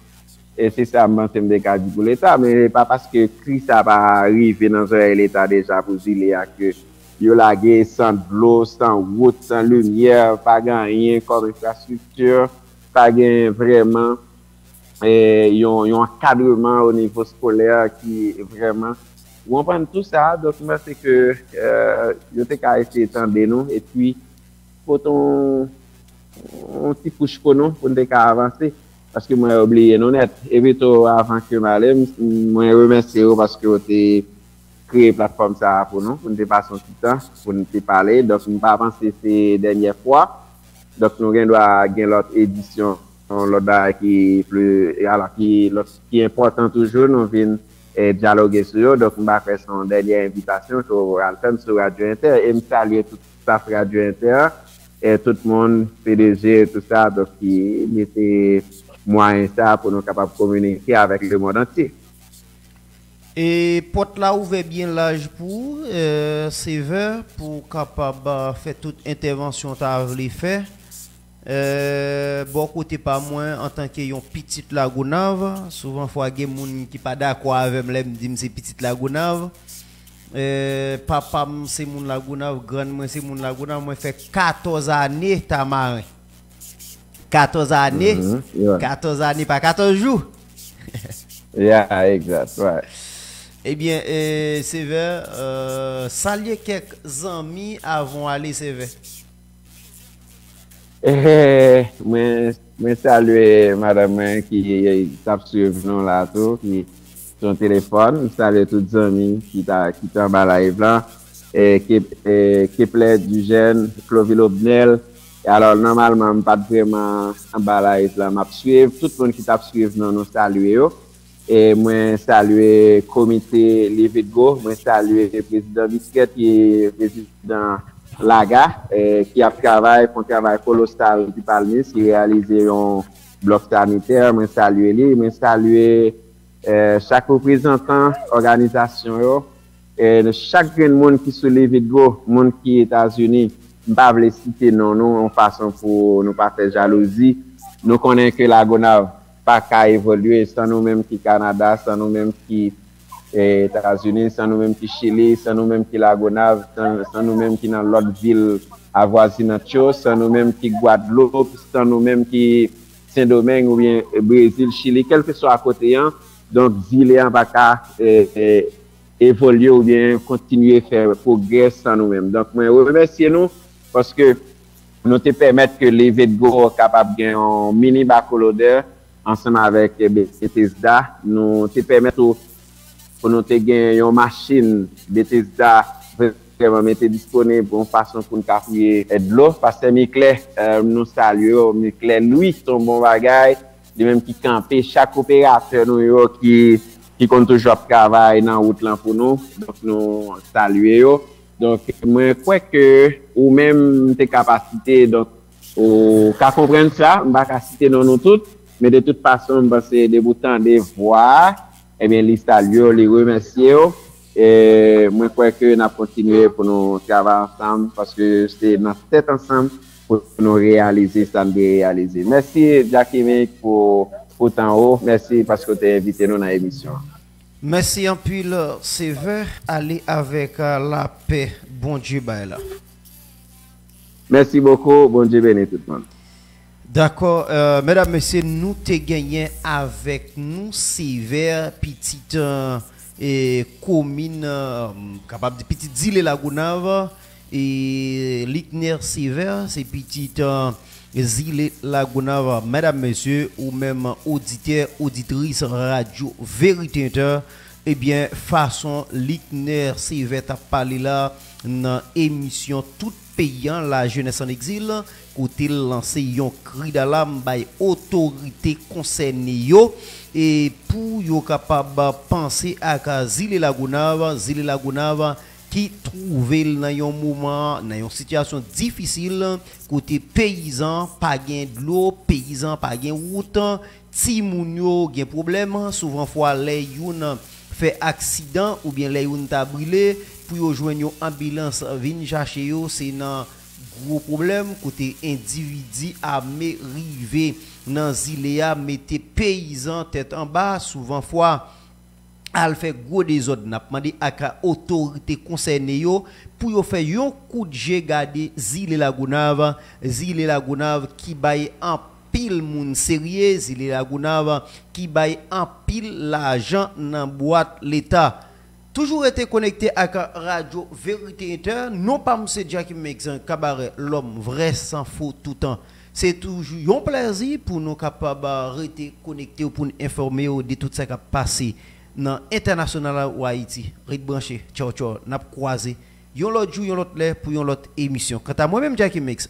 e se sa m panse m te ka di pou Leta, men e pa paske kri sa pa rive nan zòrèy Leta deja pou zile a ke yo lage san dlo, san wout, san limyè, pa gen anyen kòm enfrastrikti, pa gen vrèman, e, yon, yon ankadreman o nivo eskolè ki vrèman. Ou konprann tou sa, donk m panse ke, e, yo te ka eseye tande nou, epi pote yon, yon ti kouch pou nou, pou n te ka avanse. Paske mwen yo bliye nou nèt. Epi tou, avan ke m ale, m, mwen remèsye yo paske yo te kreye platfòm sa a pou nou, pou n te pase yon ti tan, pou n te pale. Donk, m pa panse se dènyè fwa. Donk, nou gen dwa gen lòt edisyon, lòt bagay ki pli, alò, ki lòt, ki enpòtan toujou, nou vin, e, dyaloge sou yo. Donk, m pa kwè se yon dènyè envitasyon ke w pral fè m sou Radyo Entè. E m salye tout staf Radyo Entè, e tout moun, P D G, tout sa, donk, ki mete mwayen sa pou nou kapab kominike avèk lemonn antye. E pòt la ouvè byen laj pou ou, e, Sevè, pou w kapab, e, fè tout entèvansyon w ta vle fè. Euh, bò kote pa mwen, antanke yon pitit Lagonav, souvan fwa gen moun ki pa dakò avè m lè m di m se pitit Lagonav. Euh, papa m se moun Lagonav, grann mwen se moun Lagonav, mwen fè katòz ane Tamaren. Katòz ane, mhm, yeah. Katòz ane pa katòz jou. Yeah, exact, right. Ebyen, eh, Sevè, euh, salye kèk zanmi avan w ale, Sevè. Eh, mwen, mwen salye madanm mwen ki t ap swiv nou la tou, ki sou telefòn. M salye tout zanmi ki ta, ki t anba live la. Eh, Kep-, eh, Kepler Dijèn, Clovil Obnel. E alò, nòmalman, m pa t vrèman anba live la, m ap swiv. Tout moun ki t ap swiv nou, nou salye yo. E mwen salye komite Lividgo, mwen salye prezidan Biskèt, ki prezidan Laga, e ki ap travay, fè yon travay kolosal epi Palmis, ki reyalize yon blòk sanitè. Mwen salye li, mwen salye, e, chak reprezantan òganizasyon yo, e chak grenn moun ki sou Lividgo, moun ki Etazini. M pa vle site non nou yon fason pou nou pa fè jalouzi. Nou konnen ke Lagonav pa ka evolye san nou menm ki Kanada, san nou menm ki, eh, Etazini, san nou menm ki Chili, san nou menm ki Lagonav, san, san nou menm ki nan lòt vil avwazinant yo, san nou menm ki Gwadloup, san nou menm ki Sendomeng oubyen Brezil, Chili, kèlkeswa kote an. Donk, zile an pa ka, eh, eh, evolye oubyen kontinye fè pwogrè san nou menm. Donk, mwen remèsye nou paske nou te pèmèt ke Lividgo kapab gen yon mini bakolodè ansanm avèk Bethesda. Nou te pèmèt tou pou nou te gen yon machin Bethesda vrèman mete disponib yon fason pou n ka fouye dlo. Pastè Miklè, eh, nou salye w. Miklè Louis, se yon bon bagay. Li menm ki kanpe chak operatè nou yo ki, ki konn toujou ap travay nan wout lan pou nou. Donk, nou salye yo. Donk, mwen kwè ke ou menm te ka pa site, donk, ou ka konprann sa, m pa ka site non nou tout, men de tout fason, m panse depi w tande vwa a, ebyen, li salye w, li remèsye w. E mwen kwè ke n ap kontinye pou nou travay ansanm, paske se nan tèt ansanm pou nou reyalize sa n dwe reyalize. Mèsi, Jacky Mix, pou, pou tan ou. Mèsi paske w te envite nou nan emisyon an. Mèsi anpil, Sevè. Ale avèk, euh, lapè Bondye bay la. Mèsi bokou. Bondye beni tout moun. Dakò, euh, medam, mesye, nou te genyen avèk nou Sevè, pitit, euh, e, komin, euh, kapab di pitit zile Lagonav, e, Likner Sevè, se pitit, euh, zile Lagonav. Medam, mesye, ou menm oditè, oditris Radyo Verite Inter, ebyen, fason Likner Sevè t ap pale la nan emisyon Tout Peyi an, La Jeunesse en Exil, kote l lanse yon kri dalam bay otorite konsène yo, e pou yo kapab panse ak zile Lagonav, zile Lagonav ki twouve l nan yon moman, nan yon sitiyasyon difisil, kote peyizan pa gen dlo, peyizan pa gen wout, timoun yo gen pwoblèm, souvan fwa lè youn fè aksidan oubyen lè youn ta brile, pou yo jwenn yon anbilans vin chache yo, se nan gwo pwoblèm, kote endividi ame rive nan zile a, mete peyizan tèt anba, souvan fwa al fè gwo dezòd. N ap mande ak otorite konsène yo pou yo fè yon kout je gade zile Lagonav, zile Lagonav ki bay anpil moun serye, zile Lagonav ki bay anpil lajan nan bwat leta. Toujou rete konekte ak Radyo Verite Inter. Non pa m se Jacky Mix, kabarè lòm vrè san fo toutan. Se toujou yon plèzi pou nou kapab rete konekte w pou n enfòme w de tout sa k ap pase nan entènasyonal ou Ayiti. Ret branche. Tchaw, tchaw. N ap kwaze yon lòt jou, yon lòt lè pou yon lòt emisyon. Kanta mwen menm, Jacky Mix,